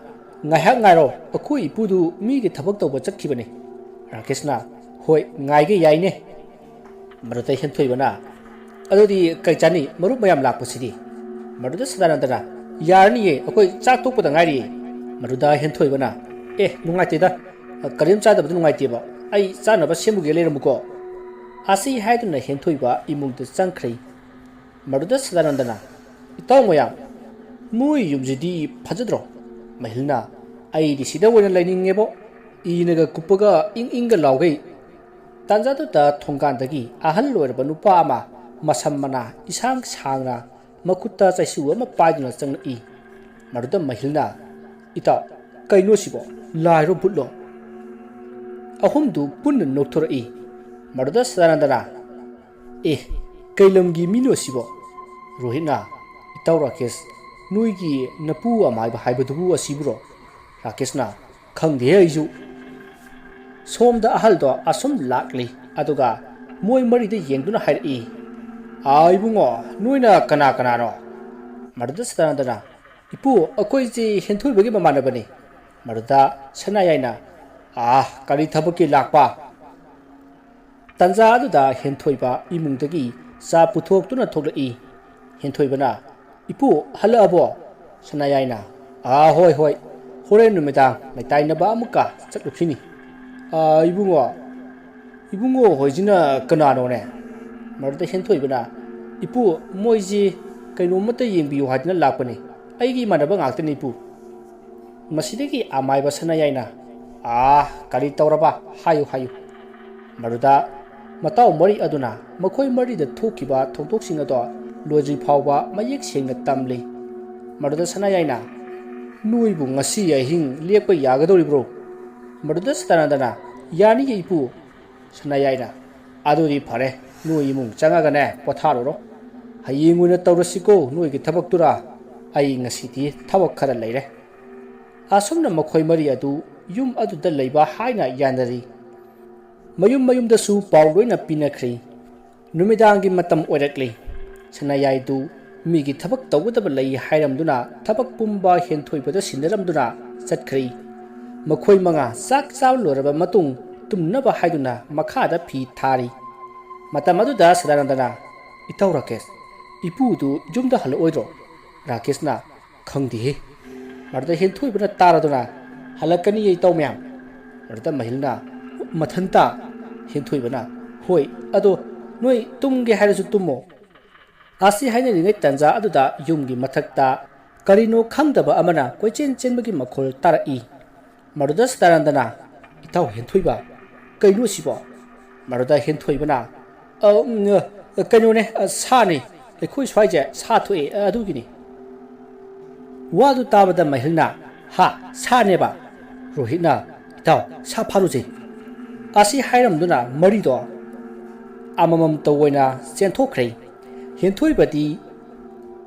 "ꯉꯥꯏꯍꯥꯛ ꯉꯥꯏꯔꯣ, ꯑꯩꯈꯣꯏ ꯏꯄꯨꯗꯨ ꯃꯤꯒꯤ ꯊꯕꯛ ꯇꯧꯕ ꯆꯠꯈꯤꯕꯅꯤ꯫" ꯔꯥꯀꯦꯁꯅ, "ꯍꯣꯏ, ꯉꯥꯏꯒꯦ, ꯌꯥꯏꯅꯦ꯫" ꯃꯗꯨꯗ ꯍꯦꯟꯊꯣꯏꯕꯅ, "ꯑꯗꯨꯗꯤ ꯀꯩ ꯆꯥꯅꯤ, ꯃꯔꯨꯞ ꯃꯌꯥꯝ ꯂꯥꯛꯄꯁꯤꯗꯤ?" ꯃꯗꯨꯗ ꯁꯗꯥꯅꯟꯗꯅ, "ꯌꯥꯔꯅꯤꯌꯦ, ꯑꯩꯈꯣꯏ ꯆꯥꯛ ꯇꯣꯛꯄꯗ ꯉꯥꯏꯔꯤꯌꯦ꯫" ꯃꯗꯨꯗ ꯍꯦꯟꯊꯣꯏꯕꯅ, "ꯑꯦ, ꯅꯨꯡꯉꯥꯏꯇꯦꯗ, ꯀꯔꯤꯝ ꯆꯥꯗꯕꯗꯣ ꯅꯨꯡꯉꯥꯏꯇꯦꯕ, ꯑꯩ ꯆꯥꯅꯕ ꯁꯦꯝꯃꯨꯒꯦ, ꯂꯩꯔꯝꯃꯨꯀꯣ꯫" ꯑꯁꯤ ꯍꯥꯏꯗꯨꯅ ꯍꯦꯟꯊꯣꯏꯕ ꯏꯃꯨꯡꯗ ꯆꯪꯈ꯭ꯔꯦ꯫ ꯃꯗꯨꯗ ꯁꯗꯥꯅꯟꯗꯅ, "ꯏꯇꯥꯎ ꯃꯌꯥꯝ, ꯃꯣꯏ ꯌꯨꯝꯁꯤꯗꯤ ꯐꯖꯗ꯭ꯔꯣ?" ꯃꯍꯤꯜꯅ, "ꯑꯩꯗꯤ ꯁꯤꯗ ꯑꯣꯏꯅ ꯂꯩꯅꯤꯡꯉꯦꯕꯣ, ꯏꯅꯒ ꯀꯨꯞꯄꯒ ꯏꯪ ꯏꯪꯒ ꯂꯥꯎꯒꯩ꯫" ꯇꯥꯟꯖꯥꯗꯨꯗ ꯊꯣꯡꯒꯥꯟꯗꯒꯤ ꯑꯍꯜ ꯑꯣꯏꯔꯕ ꯅꯨꯄꯥ ꯑꯃ ꯃꯁꯝ ꯃꯅꯥ ꯏꯁꯥꯡ ꯁꯥꯡꯅ ꯃꯈꯨꯠꯇ ꯆꯩꯁꯨ ꯑꯃ ꯄꯥꯏꯗꯨꯅ ꯆꯪꯂꯛꯏ꯫ ꯃꯗꯨꯗ ꯃꯍꯤꯜꯅ, "ꯏꯇꯥꯎ, ꯀꯩꯅꯣ ꯁꯤꯕꯣ? ꯂꯥꯏꯔꯣ ꯚꯨꯠꯂꯣ?" ꯑꯍꯨꯝꯗꯨ ꯄꯨꯟꯅ ꯅꯣꯛꯊꯣꯔꯛꯏ꯫ ꯃꯗꯨꯗ ꯁꯗꯥꯅꯟꯗꯅ, "ꯑꯦ, ꯀꯩ ꯂꯝꯒꯤ ꯃꯤꯅꯣ ꯁꯤꯕꯣ?" ꯔꯣꯍꯤꯠꯅ, "ꯏꯇꯥꯎ ꯔꯥꯀꯦꯁ, ꯅꯣꯏꯒꯤ ꯅꯄꯨ ꯑꯃꯥꯏꯕ ꯍꯥꯏꯕꯗꯨꯕꯨ ꯑꯁꯤꯕꯨꯔꯣ?" ꯔꯥꯀꯦꯁꯅ, "ꯈꯪꯗꯦꯍꯦ ꯑꯩꯁꯨ꯫" ꯁꯣꯝꯗ ꯑꯍꯜꯗꯣ ꯑꯁꯨꯝ ꯂꯥꯛꯂꯤ, ꯑꯗꯨꯒ ꯃꯣꯏ ꯃꯔꯤꯗ ꯌꯦꯡꯗꯨꯅ ꯍꯥꯏꯔꯛꯏ, "ꯑꯥ, ꯏꯕꯨꯡꯉꯣ, ꯅꯣꯏꯅ ꯀꯅꯥ ꯀꯅꯥꯅꯣ?" ꯃꯗꯨꯗ ꯁꯗꯥꯅꯟꯗꯅ, "ꯏꯄꯨ, ꯑꯩꯈꯣꯏꯁꯤ ꯍꯦꯟꯊꯣꯏꯕꯒꯤ ꯃꯃꯥꯟꯅꯕꯅꯤ꯫" ꯃꯗꯨꯗ ꯁꯅꯥꯌꯥꯏꯅ, "ꯑꯥ, ꯀꯔꯤ ꯊꯕꯛꯀꯤ ꯂꯥꯛꯄ?" ꯇꯥꯟꯖꯥ ꯑꯗꯨꯗ ꯍꯦꯟꯊꯣꯏꯕ ꯏꯃꯨꯡꯗꯒꯤ ꯆꯥ ꯄꯨꯊꯣꯛꯇꯨꯅ ꯊꯣꯛꯂꯛꯏ꯫ ꯍꯦꯟꯊꯣꯏꯕꯅ, "ꯏꯄꯨ, ꯍꯜꯂꯛꯑꯕꯣ?" ꯁꯅꯥꯌꯥꯏꯅ, "ꯑꯥ, ꯍꯣꯏ, ꯍꯣꯏ, ꯍꯣꯔꯦꯟ ꯅꯨꯃꯤꯗꯥꯡ ꯂꯩꯇꯥꯏꯅꯕ ꯑꯃꯨꯛꯀ ꯆꯠꯂꯨꯈꯤꯅꯤ꯫" "ꯑꯥ, ꯏꯕꯨꯡꯉꯣ, ꯏꯕꯨꯡꯉꯣ ꯍꯣꯏꯁꯤꯅ ꯀꯅꯥꯅꯣꯅꯦ?" ꯃꯗꯨꯗ ꯍꯦꯟꯊꯣꯏꯕꯅ, "ꯏꯄꯨ, ꯃꯣꯏꯁꯤ ꯀꯩꯅꯣꯝꯃꯇ ꯌꯦꯡꯕꯤꯌꯨ ꯍꯥꯏꯗꯅ ꯂꯥꯛꯄꯅꯤ꯫" "ꯑꯩꯒꯤ ꯏꯃꯥꯟꯅꯕ ꯉꯥꯛꯇꯅꯤ, ꯏꯄꯨ"꯫ ꯃꯁꯤꯗꯒꯤ ꯑꯃꯥꯏꯕ ꯁꯅꯥꯌꯥꯏꯅ, "ꯑꯥ, ꯀꯔꯤ ꯇꯧꯔꯕ? ꯍꯥꯏꯌꯨ, ꯍꯥꯏꯌꯨ"꯫ ꯃꯗꯨꯗ ꯃꯇꯥꯎ ꯃꯔꯤ ꯑꯗꯨꯅ ꯃꯈꯣꯏ ꯃꯔꯤꯗ ꯊꯣꯛꯈꯤꯕ ꯊꯧꯗꯣꯛꯁꯤꯡ ꯑꯗꯣ ꯂꯣꯏꯗ꯭ꯔꯤ ꯐꯥꯎꯕ ꯃꯌꯦꯛ ꯁꯦꯡꯅ ꯇꯝꯂꯤ꯫ ꯃꯗꯨꯗ ꯁꯅꯥꯌꯥꯏꯅ, "ꯅꯣꯏꯕꯨ ꯉꯁꯤ ꯑꯍꯤꯡ ꯂꯦꯛꯄ ꯌꯥꯒꯗꯧꯔꯤꯕ꯭ꯔꯣ?" ꯃꯗꯨꯗ ꯁꯗꯥꯅꯟꯗꯅ, "ꯌꯥꯅꯤꯌꯦ, ꯏꯄꯨ"꯫ ꯁꯅꯥꯌꯥꯏꯅ, "ꯑꯗꯨꯗꯤ ꯐꯔꯦ, ꯅꯣꯏ ꯏꯃꯨꯡ ꯆꯪꯉꯒꯅꯦ ꯄꯣꯊꯥꯔꯨꯔꯣ꯫ ꯍꯌꯦꯡ ꯑꯣꯏꯅ ꯇꯧꯔꯁꯤꯀꯣ ꯅꯣꯏꯒꯤ ꯊꯕꯛꯇꯨꯔ꯫ ꯑꯩ ꯉꯁꯤꯗꯤ ꯊꯕꯛ ꯈꯔ ꯂꯩꯔꯦ"꯫ ꯑꯁꯨꯝꯅ ꯃꯈꯣꯏ ꯃꯔꯤ ꯑꯗꯨ ꯌꯨꯝ ꯑꯗꯨꯗ ꯂꯩꯕ ꯍꯥꯏꯅ ꯌꯥꯅꯔꯤ꯫ ꯃꯌꯨꯝ ꯃꯌꯨꯝꯗꯁꯨ ꯄꯥꯎ ꯂꯣꯏꯅ ꯄꯤꯅꯈ꯭ꯔꯦ꯫ ꯅꯨꯃꯤꯗꯥꯡꯒꯤ ꯃꯇꯝ ꯑꯣꯏꯔꯛꯂꯦ꯫ ꯁꯅꯥꯌꯥꯏꯗꯨ ꯃꯤꯒꯤ ꯊꯕꯛ ꯇꯧꯒꯗꯕ ꯂꯩ ꯍꯥꯏꯔꯝꯗꯨꯅ ꯊꯕꯛ ꯄꯨꯝꯕ ꯍꯦꯟꯊꯣꯏꯕꯗ ꯁꯤꯟꯅꯔꯝꯗꯨꯅ ꯆꯠꯈ꯭ꯔꯦ꯫ ꯃꯈꯣꯏ ꯃꯉꯥ ꯆꯥꯛ ꯆꯥꯕ ꯂꯣꯏꯔꯕ ꯃꯇꯨꯡ ꯇꯨꯝꯅꯕ ꯍꯥꯏꯗꯨꯅ ꯃꯈꯥꯗ ꯐꯤ ꯊꯥꯔꯤ꯫ ꯃꯇꯝ ꯑꯗꯨꯗ ꯁꯗꯥꯅꯟꯗꯅ, "ꯏꯇꯥꯎ ꯔꯥꯀꯦꯁ, ꯏꯄꯨꯗꯨ ꯌꯨꯝꯗ ꯍꯜꯂꯛꯑꯣꯏꯗ꯭ꯔꯣ?" ꯔꯥꯀꯦꯁꯅ, "ꯈꯪꯗꯦꯍꯦ"꯫ ꯃꯗꯨꯗ ꯍꯦꯟꯊꯣꯏꯕꯅ ꯇꯥꯔꯗꯨꯅ, "ꯍꯜꯂꯛꯀꯅꯤꯌꯦ ꯏꯇꯥꯎ ꯃꯌꯥꯝ"꯫ ꯃꯗꯨꯗ ꯃꯍꯤꯜꯅ, "ꯃꯊꯟꯇ?" ꯍꯦꯟꯊꯣꯏꯕꯅ, "ꯍꯣꯏ, ꯑꯗꯣ ꯅꯣꯏ ꯇꯨꯝꯒꯦ ꯍꯥꯏꯔꯁꯨ ꯇꯨꯝꯃꯣ"꯫ ꯑꯁꯤ ꯍꯥꯏꯅꯔꯤꯉꯩ ꯇꯟꯖꯥ ꯑꯗꯨꯗ ꯌꯨꯝꯒꯤ ꯃꯊꯛꯇ ꯀꯔꯤꯅꯣ ꯈꯪꯗꯕ ꯑꯃꯅ ꯀꯣꯏꯆꯦꯟ ꯆꯦꯟꯕꯒꯤ ꯃꯈꯣꯜ ꯇꯥꯔꯛꯏ꯫ ꯃꯗꯨꯗ ꯁꯗꯥꯅꯟꯗꯅ, "ꯏꯇꯥꯎ ꯍꯦꯟꯊꯣꯏꯕ, ꯀꯩꯅꯣ ꯁꯤꯕꯣ?" ꯃꯗꯨꯗ ꯍꯦꯟꯊꯣꯏꯕꯅ, "ꯑ, ꯎꯝ, ꯑ, ꯀꯩꯅꯣꯅꯦ, ꯑ, ꯁꯥꯅꯦ꯫ ꯑꯩꯈꯣꯏ ꯁ꯭ꯋꯥꯏꯁꯦ ꯁꯥ ꯊꯣꯛꯑꯦ, ꯑ, ꯑꯗꯨꯒꯤꯅꯤ"꯫ ꯋꯥꯗꯨ ꯇꯥꯕꯗ ꯃꯍꯤꯜꯅ, "ꯍꯥ, ꯁꯥꯅꯦꯕ?" ꯔꯣꯍꯤꯠꯅ, "ꯏꯇꯥꯎ, ꯁꯥ ꯐꯥꯔꯨꯁꯦ"꯫ ꯑꯁꯤ ꯍꯥꯏꯔꯝꯗꯨꯅ ꯃꯔꯤꯗꯣ ꯑꯃꯃꯝ ꯇꯧ ꯑꯣꯏꯅ ꯆꯦꯟꯊꯣꯛꯈ꯭ꯔꯦ꯫ ꯍꯦꯟꯊꯣꯏꯕꯗꯤ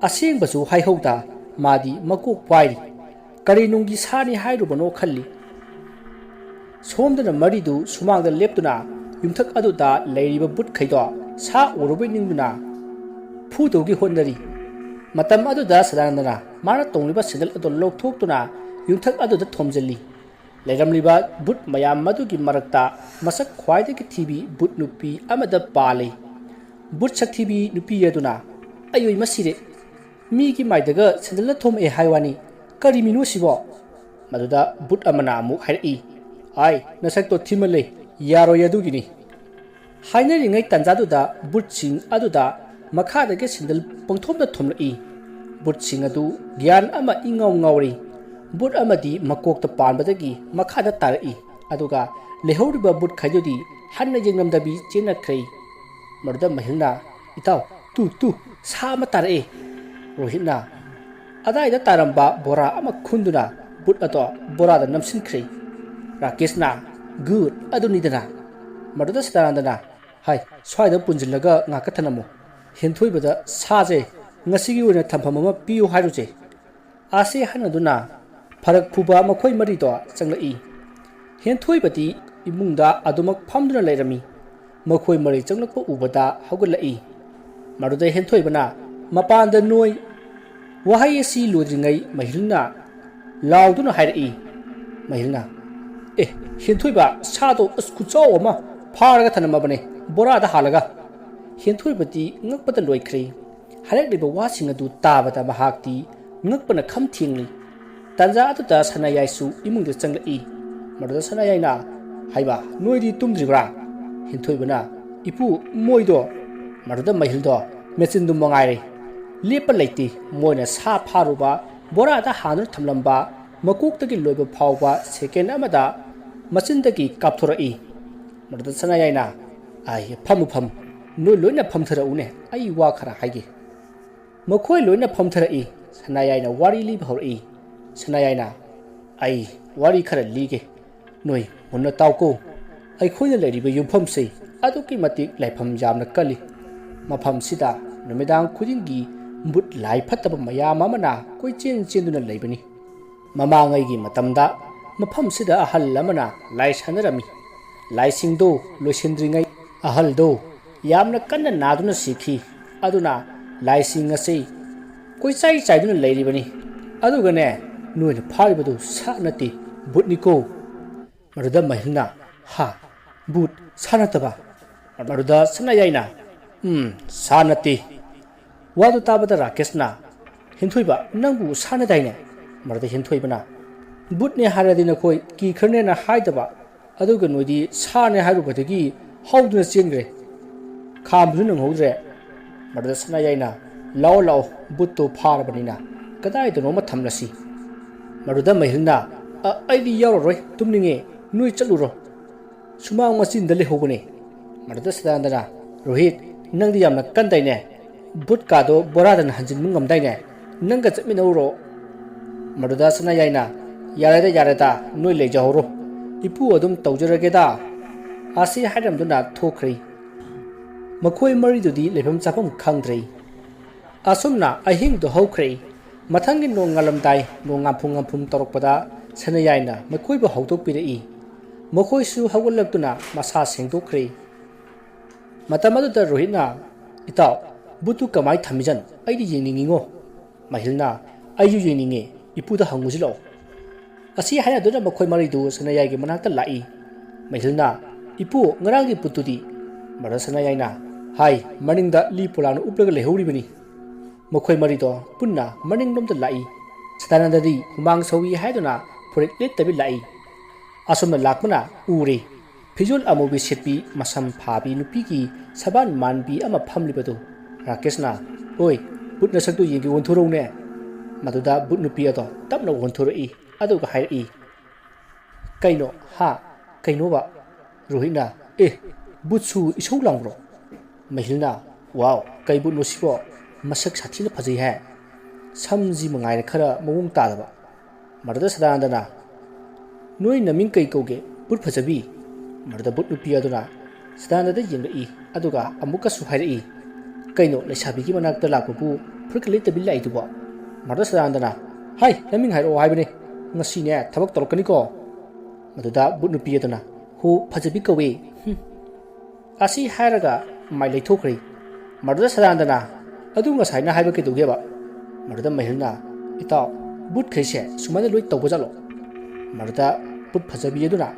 ꯑꯁꯦꯡꯕꯁꯨ ꯍꯥꯏꯍꯧꯗ ꯃꯥꯗꯤ ꯃꯀꯣꯛ ꯄꯥꯏꯔꯤ꯫ ꯀꯔꯤ ꯅꯨꯡꯒꯤ ꯁꯥꯅꯤ ꯍꯥꯏꯔꯨꯕꯅꯣ ꯈꯜꯂꯤ꯫ ꯁꯣꯝꯗꯅ ꯃꯔꯤꯗꯨ ꯁꯨꯃꯥꯡꯗ ꯂꯦꯞꯇꯨꯅ ꯌꯨꯝꯊꯛ ꯑꯗꯨꯗ ꯂꯩꯔꯤꯕ ꯕꯨꯠꯈꯩꯗꯣ ꯁꯥ ꯎꯔꯨꯕꯩ ꯅꯤꯡꯗꯨꯅ ꯐꯨꯗꯧꯒꯤ ꯍꯣꯠꯅꯔꯤ꯫ ꯃꯇꯝ ꯑꯗꯨꯗ ꯁꯗꯥꯅꯟꯗꯅ ꯃꯥꯅ ꯇꯣꯡꯂꯤꯕ ꯁꯦꯟꯗꯜ ꯑꯗꯨ ꯂꯧꯊꯣꯛꯇꯨꯅ ꯌꯨꯝꯊꯛ ꯑꯗꯨꯗ ꯊꯣꯝꯖꯤꯜꯂꯤ꯫ ꯂꯩꯔꯝꯂꯤꯕ ꯕꯨꯠ ꯃꯌꯥꯝ ꯑꯗꯨꯒꯤ ꯃꯔꯛꯇ ꯃꯁꯛ ꯈ꯭ꯋꯥꯏꯗꯒꯤ ꯊꯤꯕꯤ ꯕꯨꯠ ꯅꯨꯄꯤ ꯑꯃꯗ ꯄꯥꯜꯂꯤ꯫ ꯕꯨꯠ ꯁꯛꯊꯤꯕꯤ ꯅꯨꯄꯤ ꯑꯗꯨꯅ, "ꯑꯌꯣꯏ, ꯃꯁꯤꯔꯦ! ꯃꯤꯒꯤ ꯃꯥꯏꯗꯒ ꯁꯦꯟꯗꯜꯅ ꯊꯣꯝꯃꯛꯑꯦ ꯍꯥꯏ ꯋꯥꯅꯤ꯫ ꯀꯔꯤ ꯃꯤꯅꯣ ꯁꯤꯕꯣ?" ꯃꯗꯨꯗ ꯕꯨꯠ ꯑꯃꯅ ꯑꯃꯨꯛ ꯍꯥꯏꯔꯛꯏ, "ꯑꯥꯏ, ꯅꯁꯛꯇꯣ ꯊꯤꯃꯜꯂꯦ, ꯌꯥꯔꯣꯏ ꯑꯗꯨꯒꯤꯅꯤ"꯫ ꯍꯥꯏꯅꯔꯤꯉꯩ ꯇꯥꯟꯖꯥꯗꯨꯗ ꯕꯨꯠꯁꯤꯡ ꯑꯗꯨꯗ ꯃꯈꯥꯗꯒꯤ ꯁꯦꯟꯗꯜ ꯄꯪꯊꯣꯝꯗ ꯊꯣꯝꯂꯛꯏ꯫ ꯕꯨꯠꯁꯤꯡ ꯑꯗꯨ ꯒ꯭ꯌꯥꯟ ꯑꯃ ꯏꯉꯥꯎ ꯉꯥꯎꯔꯤ꯫ ꯕꯨꯠ ꯑꯃꯗꯤ ꯃꯀꯣꯛꯇ ꯄꯥꯟꯕꯗꯒꯤ ꯃꯈꯥꯗ ꯇꯥꯔꯛꯏ, ꯑꯗꯨꯒ ꯂꯩꯍꯧꯔꯤꯕ ꯕꯨꯠꯈꯩꯗꯨꯗꯤ ꯍꯟꯅ ꯌꯦꯡꯂꯝꯗꯕꯤ ꯆꯦꯟꯅꯈ꯭ꯔꯦ꯫ ꯃꯗꯨꯗ ꯃꯍꯤꯜꯅ, "ꯏꯇꯥꯎ, ꯇꯨ, ꯇꯨ, ꯁꯥ ꯑꯃ ꯇꯥꯔꯛꯑꯦ!" ꯔꯣꯍꯤꯠꯅ ꯑꯗꯥꯏꯗ ꯇꯥꯔꯝꯕ ꯕꯣꯔꯥ ꯑꯃ ꯈꯨꯟꯗꯨꯅ ꯕꯨꯠ ꯑꯗꯣ ꯕꯣꯔꯥꯗ ꯅꯝꯁꯤꯟꯈ꯭ꯔꯦ꯫ ꯔꯥꯀꯦꯁꯅ, "ꯒꯨꯗ, ꯑꯗꯨꯅꯤꯗꯅ!" ꯃꯗꯨꯗ ꯁꯗꯥꯅꯟꯗꯅ, "ꯍꯥꯏ, ꯁ꯭ꯋꯥꯏꯗ ꯄꯨꯟꯁꯤꯜꯂꯒ ꯉꯥꯛꯀ ꯊꯅꯝꯃꯨ꯫ ꯍꯦꯟꯊꯣꯏꯕꯗ ꯁꯥꯁꯦ ꯉꯁꯤꯒꯤ ꯑꯣꯏꯅ ꯊꯝꯐꯝ ꯑꯃ ꯄꯤꯌꯨ ꯍꯥꯏꯔꯨꯁꯦ"꯫ ꯑꯥꯁꯦ ꯍꯥꯏꯅꯗꯨꯅ ꯐꯔꯛ ꯐꯨꯕ ꯃꯈꯣꯏ ꯃꯔꯤꯗꯣ ꯆꯪꯂꯛꯏ꯫ ꯍꯦꯟꯊꯣꯏꯕꯗꯤ ꯏꯃꯨꯡꯗ ꯑꯗꯨꯃꯛ ꯐꯝꯗꯨꯅ ꯂꯩꯔꯝꯃꯤ꯫ ꯃꯈꯣꯏ ꯃꯔꯤ ꯆꯪꯂꯛꯄ ꯎꯕꯗ ꯍꯧꯒꯠꯂꯛꯏ꯫ ꯃꯗꯨꯗ ꯍꯦꯟꯊꯣꯏꯕꯅ ꯃꯄꯥꯟꯗ ꯅꯣꯏ꯫ ꯋꯥꯍꯩ ꯑꯁꯤ ꯂꯣꯏꯗ꯭ꯔꯤꯉꯩ ꯃꯍꯤꯜꯅ ꯂꯥꯎꯗꯨꯅ ꯍꯥꯏꯔꯛꯏ꯫ ꯃꯍꯤꯜꯅ, "ꯑꯦ, ꯍꯦꯟꯊꯣꯏꯕ, ꯁꯥꯗꯣ ꯑꯁ ꯈꯨꯆꯥꯎ ꯑꯃ ꯐꯥꯔꯒ ꯊꯅꯝꯃꯕꯅꯦ, ꯕꯣꯔꯥꯗ ꯍꯥꯜꯂꯒ!" ꯍꯦꯟꯊꯣꯏꯕꯗꯤ ꯉꯛꯄꯗ ꯂꯣꯏꯈ꯭ꯔꯦ꯫ ꯍꯥꯏꯔꯛꯂꯤꯕ ꯋꯥꯁꯤꯡ ꯑꯗꯨ ꯇꯥꯕꯗ ꯃꯍꯥꯛꯇꯤ ꯉꯛꯄꯅ ꯈꯝ ꯊꯦꯡꯂꯤ꯫ ꯇꯥꯟꯖꯥ ꯑꯗꯨꯗ ꯁꯅꯥꯌꯥꯏꯁꯨ ꯏꯃꯨꯡꯗ ꯆꯪꯂꯛꯏ꯫ ꯃꯗꯨꯗ ꯁꯅꯥꯌꯥꯏꯅ, "ꯍꯥꯏꯕ, ꯅꯣꯏꯗꯤ ꯇꯨꯝꯗ꯭ꯔꯤꯕ꯭ꯔꯥ?" ꯍꯦꯟꯊꯣꯏꯕꯅ, "ꯏꯄꯨ, ꯃꯣꯏꯗꯣ"꯫ ꯃꯗꯨꯗ ꯃꯍꯤꯜꯗꯣ ꯃꯦꯆꯤꯟꯗꯨ ꯃꯉꯥꯏꯔꯦ꯫ ꯂꯦꯞꯄ ꯂꯩꯇꯦ꯫ ꯃꯣꯏꯅ ꯁꯥ ꯐꯥꯔꯨꯕ, ꯕꯣꯔꯥꯗ ꯍꯥꯟꯗꯨꯅ ꯊꯝꯂꯝꯕ, ꯃꯀꯣꯛꯇꯒꯤ ꯂꯣꯏꯕ ꯐꯥꯎꯕ ꯁꯦꯀꯦꯟ ꯑꯃꯗ ꯃꯆꯤꯟꯗꯒꯤ ꯀꯥꯞꯊꯣꯔꯛꯏ꯫ ꯃꯗꯨꯗ ꯁꯅꯥꯌꯥꯏꯅ, "ꯑꯥꯏ, ꯐꯝꯃꯨ, ꯐꯝꯃꯨ꯫ ꯅꯣꯏ ꯂꯣꯏꯅ ꯐꯝꯊꯔꯛꯎꯅꯦ, ꯑꯩ ꯋꯥ ꯈꯔ ꯍꯥꯏꯒꯦ"꯫ ꯃꯈꯣꯏ ꯂꯣꯏꯅ ꯐꯝꯊꯔꯛꯏ꯫ ꯁꯅꯥꯌꯥꯏꯅ ꯋꯥꯔꯤ ꯂꯤꯕ ꯍꯧꯔꯛꯏ꯫ ꯁꯅꯥꯌꯥꯏꯅ, "ꯑꯩ ꯋꯥꯔꯤ ꯈꯔ ꯂꯤꯒꯦ꯫ ꯅꯣꯏ ꯃꯨꯟꯅ ꯇꯥꯎꯀꯣ꯫ ꯑꯩꯈꯣꯏꯅ ꯂꯩꯔꯤꯕ ꯌꯨꯝꯐꯝꯁꯤ ꯑꯗꯨꯛꯀꯤ ꯃꯇꯤꯛ ꯂꯥꯏꯐꯝ ꯌꯥꯝꯅ ꯀꯜꯂꯤ꯫ ꯃꯐꯝꯁꯤꯗ ꯅꯨꯃꯤꯗꯥꯡ ꯈꯨꯗꯤꯡꯒꯤ ꯕꯨꯠ ꯂꯥꯏ ꯐꯠꯇꯕ ꯃꯌꯥꯝ ꯑꯃꯅ ꯀꯣꯏꯆꯦꯟ ꯆꯦꯟꯗꯨꯅ ꯂꯩꯕꯅꯤ꯫ ꯃꯃꯥꯡꯉꯩꯒꯤ ꯃꯇꯝꯗ ꯃꯐꯝꯁꯤꯗ ꯑꯍꯜ ꯑꯃꯅ ꯂꯥꯏ ꯁꯥꯟꯅꯔꯝꯃꯤ꯫ ꯂꯥꯏꯁꯤꯡꯗꯨ ꯂꯣꯏꯁꯤꯟꯗ꯭ꯔꯤꯉꯩ ꯑꯍꯜꯗꯨ ꯌꯥꯝꯅ ꯀꯟꯅ ꯅꯥꯗꯨꯅ ꯁꯤꯈꯤ꯫ ꯑꯗꯨꯅ ꯂꯥꯏꯁꯤꯡ ꯑꯁꯤ ꯀꯣꯏꯆꯥꯏ ꯆꯥꯏꯗꯨꯅ ꯂꯩꯔꯤꯕꯅꯤ꯫ ꯑꯗꯨꯒꯅꯦ, ꯅꯣꯏꯅ ꯐꯥꯔꯤꯕꯗꯨ ꯁꯥ ꯅꯠꯇꯦ, ꯕꯨꯠꯅꯤꯀꯣ"꯫ ꯃꯗꯨꯗ ꯃꯍꯤꯜꯅ, "ꯍꯥ? ꯕꯨꯠ ꯁꯥ ꯅꯠꯇꯕ?" ꯃꯗꯨꯗ ꯁꯅꯥꯌꯥꯏꯅ, "ꯎꯝ, ꯁꯥ ꯅꯠꯇꯦ"꯫ ꯋꯥꯗꯨ ꯇꯥꯕꯗ ꯔꯥꯀꯦꯁꯅ, "ꯍꯦꯟꯊꯣꯏꯕ, ꯅꯪꯕꯨ ꯁꯥ ꯅꯠꯇꯦ ꯍꯥꯏꯅꯦ?" ꯃꯗꯨꯗ ꯍꯦꯟꯊꯣꯏꯕꯅ, "ꯕꯨꯠꯅꯦ ꯍꯥꯏꯔꯗꯤ ꯅꯈꯣꯏ ꯀꯤꯈ꯭ꯔꯅꯦꯅ ꯍꯥꯏꯗꯕ, ꯑꯗꯨꯒ ꯅꯣꯏꯗꯤ ꯁꯥꯅꯦ ꯍꯥꯏꯔꯨꯕꯗꯒꯤ ꯍꯧꯗꯨꯅ ꯆꯦꯟꯈ꯭ꯔꯦ꯫ ꯈꯥꯝꯕꯁꯨ ꯅꯪꯍꯧꯗ꯭ꯔꯦ"꯫ ꯃꯗꯨꯗ ꯁꯅꯥꯌꯥꯏꯅ, "ꯂꯥꯛꯑꯣ, ꯂꯥꯛꯑꯣ, ꯕꯨꯠꯇꯣ ꯐꯥꯔꯕꯅꯤꯅ ꯀꯗꯥꯏꯗꯅꯣ ꯑꯃ ꯊꯝꯂꯁꯤ꯫" ꯃꯗꯨꯗ ꯃꯍꯤꯜꯅ, "ꯑ, ꯑꯩꯗꯤ ꯌꯥꯎꯔꯔꯣꯏ, ꯇꯨꯝꯅꯤꯡꯉꯦ, ꯅꯣꯏ ꯆꯠꯂꯨꯔꯣ꯫ ꯁꯨꯃꯥꯡ ꯃꯆꯤꯟꯗ ꯂꯩꯍꯧꯕꯅꯦ꯫" ꯃꯗꯨꯗ ꯁꯗꯥꯅꯟꯗꯅ, "ꯔꯣꯍꯤꯠ, ꯅꯪꯗꯤ ꯌꯥꯝꯅ ꯀꯟꯗꯥꯏꯅꯦ? ꯕꯨꯠꯀꯥꯗꯣ ꯕꯣꯔꯥꯗꯅ ꯍꯟꯖꯤꯟꯕ ꯉꯝꯗꯥꯏꯅꯦ? ꯅꯪꯒ ꯆꯠꯃꯤꯟꯅꯧꯔꯣ꯫" ꯃꯗꯨꯗ ꯁꯅꯥꯌꯥꯏꯅ, "ꯌꯥꯔꯦꯗ, ꯌꯥꯔꯦꯗ, ꯅꯣꯏ ꯂꯩꯖꯍꯧꯔꯣ꯫ ꯏꯄꯨ ꯑꯗꯨꯝ ꯇꯧꯖꯔꯒꯦꯗ꯫" ꯑꯁꯤ ꯍꯥꯏꯔꯝꯗꯨꯅ ꯊꯣꯛꯈ꯭ꯔꯦ꯫ ꯃꯈꯣꯏ ꯃꯔꯤꯗꯨꯗꯤ ꯂꯩꯐꯝ ꯆꯥꯐꯝ ꯈꯪꯗ꯭ꯔꯦ꯫ ꯑꯁꯨꯝꯅ ꯑꯍꯤꯡꯗꯨ ꯍꯧꯈ꯭ꯔꯦ꯫ ꯃꯊꯪꯒꯤ ꯅꯣꯡ ꯉꯥꯜꯂꯝꯗꯥꯏ, ꯅꯣꯡ ꯉꯥꯝꯐꯨꯝ ꯉꯥꯝꯐꯨꯝ ꯇꯧꯔꯛꯄꯗ ꯁꯅꯥꯌꯥꯏꯅ ꯃꯈꯣꯏꯕꯨ ꯍꯧꯗꯣꯛꯄꯤꯔꯛꯏ꯫ ꯃꯈꯣꯏꯁꯨ ꯍꯧꯒꯠꯂꯛꯇꯨꯅ ꯃꯁꯥ ꯁꯦꯡꯗꯣꯛꯈ꯭ꯔꯦ꯫ ꯃꯇꯝ ꯑꯗꯨꯗ ꯔꯣꯍꯤꯠꯅ, "ꯏꯇꯥꯎ, ꯕꯨꯠꯇꯨ ꯀꯃꯥꯏ ꯊꯝꯃꯤꯖꯥꯠꯅꯣ? ꯑꯩꯗꯤ ꯌꯦꯡꯅꯤꯡꯉꯤꯉꯣ꯫" ꯃꯍꯤꯜꯅ, "ꯑꯩꯁꯨ ꯌꯦꯡꯅꯤꯡꯉꯦ, ꯏꯄꯨꯗ ꯍꯪꯉꯨꯁꯤ ꯂꯥꯛꯑꯣ꯫" ꯑꯁꯤ ꯍꯥꯏꯅꯗꯨꯅ ꯃꯈꯣꯏ ꯃꯔꯤꯗꯨ ꯁꯅꯥꯌꯥꯏꯒꯤ ꯃꯅꯥꯛꯇ ꯂꯥꯛꯏ꯫ ꯃꯍꯤꯜꯅ, "ꯏꯄꯨ, ꯉꯔꯥꯡꯒꯤ ꯕꯨꯠꯇꯨꯗꯤ?" ꯃꯗꯨꯗ ꯁꯅꯥꯌꯥꯏꯅ, "ꯍꯥꯏ, ꯃꯅꯤꯡꯗ ꯂꯤ ꯄꯣꯂꯥꯡꯅ ꯎꯞꯂꯒ ꯂꯩꯍꯧꯔꯤꯕꯅꯤ꯫" ꯃꯈꯣꯏ ꯃꯔꯤꯗꯣ ꯄꯨꯟꯅ ꯃꯅꯤꯡꯂꯣꯝꯗ ꯂꯥꯛꯏ꯫ ꯁꯗꯥꯅꯟꯗꯗꯤ ꯍꯨꯃꯥꯡ ꯁꯧꯏ ꯍꯥꯏꯗꯨꯅ ꯐꯨꯔꯤꯠ ꯂꯤꯠꯇꯕꯤ ꯂꯥꯛꯏ꯫ ꯑꯁꯣꯝꯗ ꯂꯥꯛꯄꯅ ꯎꯔꯦ꯫ ꯐꯤꯖꯣꯜ ꯑꯃꯨꯕꯤ ꯁꯦꯠꯄꯤ, ꯃꯁꯝ ꯐꯥꯕꯤ ꯅꯨꯄꯤꯒꯤ ꯁꯕꯥꯟ ꯃꯥꯟꯕꯤ ꯑꯃ ꯐꯝꯂꯤꯕꯗꯨ꯫ ꯔꯥꯀꯦꯁꯅ, "ꯑꯣꯏ, ꯕꯨꯠ ꯅꯁꯛꯇꯨ ꯌꯦꯡꯒꯦ, ꯑꯣꯟꯊꯣꯔꯛꯎꯅꯦ꯫" ꯃꯗꯨꯗ ꯕꯨꯠ ꯅꯨꯄꯤ ꯑꯗꯣ ꯇꯞꯅ ꯑꯣꯟꯊꯣꯔꯛꯏ꯫ ꯑꯗꯨꯒ ꯍꯥꯏꯔꯛꯏ, "ꯀꯩꯅꯣ? ꯍꯥ? ꯀꯩꯅꯣꯕ?" ꯔꯣꯍꯤꯠꯅ, "ꯑꯦ, ꯕꯨꯠꯁꯨ ꯏꯁꯧ ꯂꯥꯡꯕ꯭ꯔꯣ?" ꯃꯍꯤꯜꯅ, "ꯋꯥꯎ, ꯀꯩ ꯕꯨꯠꯅꯣ ꯁꯤꯕꯣ? ꯃꯁꯛ ꯁꯥꯊꯤꯅ ꯐꯖꯩ ꯍꯥꯏ꯫ ꯁꯝꯁꯤ ꯃꯉꯥꯏꯔꯦ ꯈꯔ ꯃꯑꯣꯡ ꯇꯥꯗꯕ꯫" ꯃꯗꯨꯗ ꯁꯗꯥꯅꯟꯗꯅ, "ꯅꯣꯏ ꯅꯃꯤꯡ ꯀꯩ ꯀꯧꯒꯦ, ꯕꯨꯠ ꯐꯖꯕꯤ?" ꯃꯗꯨꯗ ꯕꯨꯠ ꯅꯨꯄꯤ ꯑꯗꯨꯅ ꯁꯗꯥꯅꯟꯗꯗ ꯌꯦꯡꯂꯛꯏ, ꯑꯗꯨꯒ ꯑꯃꯨꯛꯀꯁꯨ ꯍꯥꯏꯔꯛꯏ, "ꯀꯩꯅꯣ, ꯂꯩꯁꯥꯕꯤꯒꯤ ꯃꯅꯥꯛꯇ ꯂꯥꯛꯄꯕꯨ ꯐꯨꯔꯤꯠꯀ ꯂꯤꯠꯇꯕꯤ ꯂꯥꯛꯏꯗꯨꯕꯣ?" ꯃꯗꯨꯗ ꯁꯗꯥꯅꯟꯗꯅ, "ꯍꯥꯏ, ꯅꯃꯤꯡ ꯍꯥꯏꯔꯛꯑꯣ ꯍꯥꯏꯕꯅꯦ, ꯉꯁꯤꯅꯦ ꯊꯕꯛ ꯇꯧꯔꯛꯀꯅꯤꯀꯣ꯫" ꯃꯗꯨꯗ ꯕꯨꯠ ꯅꯨꯄꯤ ꯑꯗꯨꯅ, "ꯍꯣ, ꯐꯖꯕꯤ ꯀꯧꯏ, ꯍꯨꯝ꯫" ꯑꯁꯤ ꯍꯥꯏꯔꯒ ꯃꯥꯏ ꯂꯩꯊꯣꯛꯈ꯭ꯔꯦ꯫ ꯃꯗꯨꯗ ꯁꯗꯥꯅꯟꯗꯅ, "ꯑꯗꯨ ꯉꯁꯥꯏꯅ ꯍꯥꯏꯕ ꯀꯩꯗꯧꯒꯦꯕ?" ꯃꯗꯨꯗ ꯃꯍꯤꯜꯅ, "ꯏꯇꯥꯎ, ꯕꯨꯠꯈꯩꯁꯦ ꯁꯨꯃꯥꯏꯅ ꯂꯣꯏ ꯇꯧꯕ ꯖꯥꯠꯂꯣ?" ꯃꯗꯨꯗ ꯕꯨꯠ ꯐꯖꯕꯤ ꯑꯗꯨꯅ,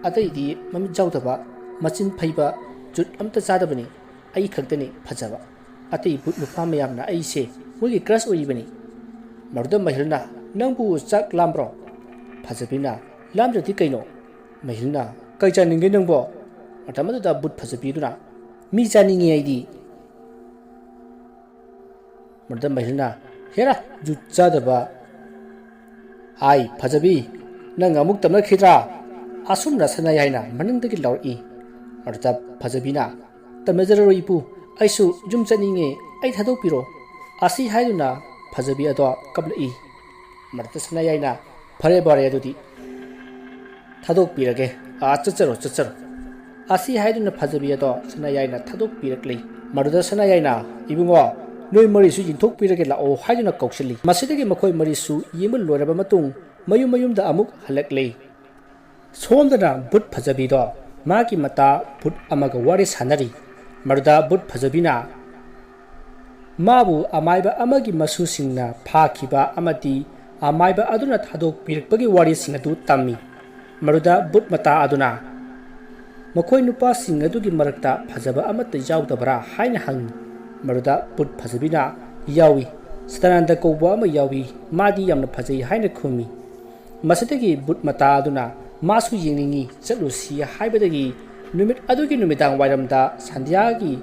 "ꯑꯇꯩꯗꯤ ꯃꯃꯤꯠ ꯌꯥꯎꯗꯕ, ꯃꯆꯤꯟ ꯐꯩꯕ, ꯖꯨꯠ ꯑꯝꯇ ꯆꯥꯗꯕꯅꯤ, ꯑꯩ ꯈꯛꯇꯅꯤ ꯐꯖꯕ꯫ ꯑꯇꯩ ꯕꯨꯠ ꯅꯨꯄꯥ ꯃꯌꯥꯝꯅ ꯑꯩꯁꯦ ꯃꯣꯏꯒꯤ ꯀ꯭ꯔꯁ ꯑꯣꯏꯔꯤꯕꯅꯤ꯫" ꯃꯗꯨꯗ ꯃꯍꯤꯜꯅ, "ꯅꯪꯕꯨ ꯆꯥꯛ ꯂꯥꯝꯕ꯭ꯔꯣ?" ꯐꯖꯕꯤꯅ, "ꯂꯥꯝꯗ꯭ꯔꯗꯤ ꯀꯩꯅꯣ?" ꯃꯍꯤꯜꯅ, "ꯀꯩ ꯆꯥꯅꯤꯡꯒꯦ ꯅꯪꯕꯣ?" ꯃꯇꯝ ꯑꯗꯨꯗ ꯕꯨꯠ ꯐꯖꯕꯤꯗꯨꯅ, "ꯃꯤ ꯆꯥꯅꯤꯡꯉꯤ ꯑꯩꯗꯤ꯫" ꯃꯗꯨꯗ ꯃꯍꯤꯜꯅ, "ꯍꯦꯔꯥ, ꯖꯨꯠ ꯆꯥꯗꯕ! ꯑꯥꯏ, ꯐꯖꯕꯤ, ꯅꯪ ꯑꯃꯨꯛ ꯇꯝꯅꯈꯤꯗ꯭ꯔꯥ?" ꯑꯁꯨꯝꯅ ꯁꯅꯥꯌꯥꯏꯅ ꯃꯅꯤꯡꯗꯒꯤ ꯂꯥꯎꯔꯛꯏ꯫ ꯃꯗꯨꯗ ꯐꯖꯕꯤꯅ, "ꯇꯝꯅꯖꯔꯔꯣꯏ ꯏꯄꯨ, ꯑꯩꯁꯨ ꯌꯨꯝ ꯆꯠꯅꯤꯡꯉꯦ, ꯑꯩ ꯊꯥꯗꯣꯛꯄꯤꯔꯣ" ꯑꯁꯤ ꯍꯥꯏꯗꯨꯅ ꯐꯖꯕꯤ ꯑꯗꯣ ꯀꯞꯂꯛꯏ꯫ ꯃꯗꯨꯗ ꯁꯅꯥꯌꯥꯏꯅ, "ꯐꯔꯦ ꯐꯔꯦ, ꯑꯗꯨꯗꯤ ꯊꯥꯗꯣꯛꯄꯤꯔꯒꯦ, ꯑꯥ, ꯆꯠꯆꯔꯣ, ꯆꯠꯆꯔꯣ" ꯑꯁꯤ ꯍꯥꯏꯗꯨꯅ ꯐꯖꯕꯤ ꯑꯗꯣ ꯁꯅꯥꯌꯥꯏꯅ ꯊꯥꯗꯣꯛꯄꯤꯔꯛꯂꯤ꯫ ꯃꯗꯨꯗ ꯁꯅꯥꯌꯥꯏꯅ, "ꯏꯕꯨꯡꯉꯣ, ꯅꯣꯏ ꯃꯔꯤꯁꯨ ꯌꯦꯡꯊꯣꯛꯄꯤꯔꯒꯦ ꯂꯥꯛꯑꯣ" ꯍꯥꯏꯗꯨꯅ ꯀꯧꯁꯤꯜꯂꯤ꯫ ꯃꯁꯤꯗꯒꯤ ꯃꯈꯣꯏ ꯃꯔꯤꯁꯨ ꯌꯦꯡꯕ ꯂꯣꯏꯔꯕ ꯃꯇꯨꯡ ꯃꯌꯨꯝ ꯃꯌꯨꯝꯗ ꯑꯃꯨꯛ ꯍꯜꯂꯛꯂꯤ꯫ ꯁꯣꯝꯗꯅ ꯚꯨꯠ ꯐꯖꯕꯤꯗꯣ ꯃꯥꯒꯤ ꯃꯇꯥ ꯚꯨꯠ ꯑꯃꯒ ꯋꯥꯔꯤ ꯁꯥꯟꯅꯔꯤ꯫ ꯃꯗꯨꯗ ꯚꯨꯠ ꯐꯖꯕꯤꯅ ꯃꯥꯕꯨ ꯑꯃꯥꯏꯕ ꯑꯃꯒꯤ ꯃꯁꯨꯁꯤꯡꯅ ꯐꯥꯈꯤꯕ ꯑꯃꯗꯤ ꯑꯃꯥꯏꯕ ꯑꯗꯨꯅ ꯊꯥꯗꯣꯛꯄꯤꯔꯛꯄꯒꯤ ꯋꯥꯔꯤꯁꯤꯡ ꯑꯗꯨ ꯇꯝꯃꯤ꯫ ꯃꯗꯨꯗ ꯚꯨꯠ ꯃꯇꯥ ꯑꯗꯨꯅ ꯃꯈꯣꯏ ꯅꯨꯄꯥꯁꯤꯡ ꯑꯗꯨꯒꯤ ꯃꯔꯛꯇ ꯐꯖꯕ ꯑꯃꯠꯇ ꯌꯥꯎꯗꯕ꯭ꯔꯥ ꯍꯥꯏꯅ ꯍꯪꯉꯤ꯫ ꯃꯗꯨꯗ ꯚꯨꯠ ꯐꯖꯕꯤꯅ, "ꯌꯥꯎꯏ, ꯁꯗꯥꯅꯟꯗ ꯀꯧꯕ ꯑꯃ ꯌꯥꯎꯏ, ꯃꯥꯗꯤ ꯌꯥꯝꯅ ꯐꯖꯩ" ꯍꯥꯏꯅ ꯈꯨꯝꯃꯤ꯫ ꯃꯁꯤꯗꯒꯤ ꯚꯨꯠ ꯃꯇꯥ ꯑꯗꯨꯅ ꯃꯥꯁꯨ ꯌꯦꯡꯅꯤꯡꯏ, ꯆꯠꯂꯨꯁꯤ ꯍꯥꯏꯕꯗꯒꯤ ꯅꯨꯃꯤꯠ ꯑꯗꯨꯒꯤ ꯅꯨꯃꯤꯗꯥꯡ ꯋꯥꯏꯔꯝꯗ ꯁꯟꯙ꯭ꯌꯥꯒꯤ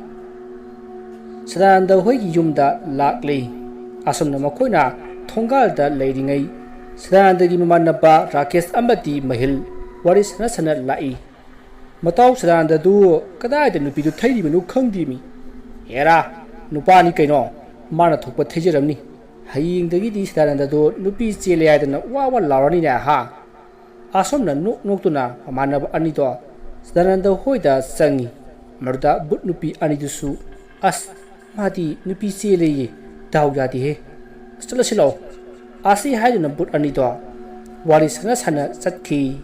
ꯁꯗꯥꯅꯟꯗ ꯍꯣꯏꯒꯤ ꯌꯨꯝꯗ ꯂꯥꯛꯂꯤ꯫ ꯑꯁꯨꯝꯅ ꯃꯈꯣꯏꯅ ꯊꯣꯡꯒꯥꯜꯗ ꯂꯩꯔꯤꯉꯩ ꯁꯗꯥꯅꯟꯗꯒꯤ ꯃꯃꯥꯟꯅꯕ ꯔꯥꯀꯦꯁ ꯑꯃꯗꯤ ꯃꯍꯤꯜ ꯋꯥꯔꯤ ꯁꯥꯟꯅ ꯁꯥꯟꯅ ꯂꯥꯛꯏ꯫ "ꯃꯇꯥꯎ ꯁꯗꯥꯅꯟꯗꯗꯨ ꯀꯗꯥꯏꯗ ꯅꯨꯄꯤꯗꯨ ꯊꯩꯔꯤꯕꯅꯣ ꯈꯪꯗꯦꯃꯤ"꯫ "ꯑꯦꯔꯥ, ꯅꯨꯄꯥꯅꯤ ꯀꯩꯅꯣ, ꯃꯥꯅ ꯊꯣꯛꯄ ꯊꯩꯖꯔꯝꯅꯤ꯫ ꯍꯌꯦꯡꯗꯒꯤꯗꯤ ꯁꯗꯥꯅꯟꯗꯗꯣ ꯅꯨꯄꯤ ꯆꯦꯜꯂꯦ ꯍꯥꯏꯗꯅ ꯋꯥ ꯋꯥ ꯂꯥꯎꯔꯅꯤꯅꯦ ꯍꯥ"꯫ ꯑꯁꯣꯝꯅ ꯅꯣꯛ ꯅꯣꯛꯇꯨꯅ ꯃꯃꯥꯟꯅꯕ ꯑꯅꯤꯗꯣ ꯁꯗꯥꯅꯟꯗ ꯍꯣꯏꯗ ꯆꯪꯉꯤ꯫ ꯃꯗꯨꯗ ꯚꯨꯠ ꯅꯨꯄꯤ ꯑꯅꯤꯗꯨꯁꯨ, "ꯑꯁ, ꯃꯥꯗꯤ ꯅꯨꯄꯤ ꯆꯦꯜꯂꯦꯌꯦ, ꯗꯥꯎ ꯌꯥꯗꯦꯍꯦ꯫ ꯑꯁ, ꯆꯠꯂꯁꯤ ꯂꯥꯛꯑꯣ" ꯑꯁꯤ ꯍꯥꯏꯗꯨꯅ ꯚꯨꯠ ꯑꯅꯤꯗꯣ ꯋꯥꯔꯤ ꯁꯥꯟꯅ ꯁꯥꯟꯅ ꯆꯠꯈꯤ꯫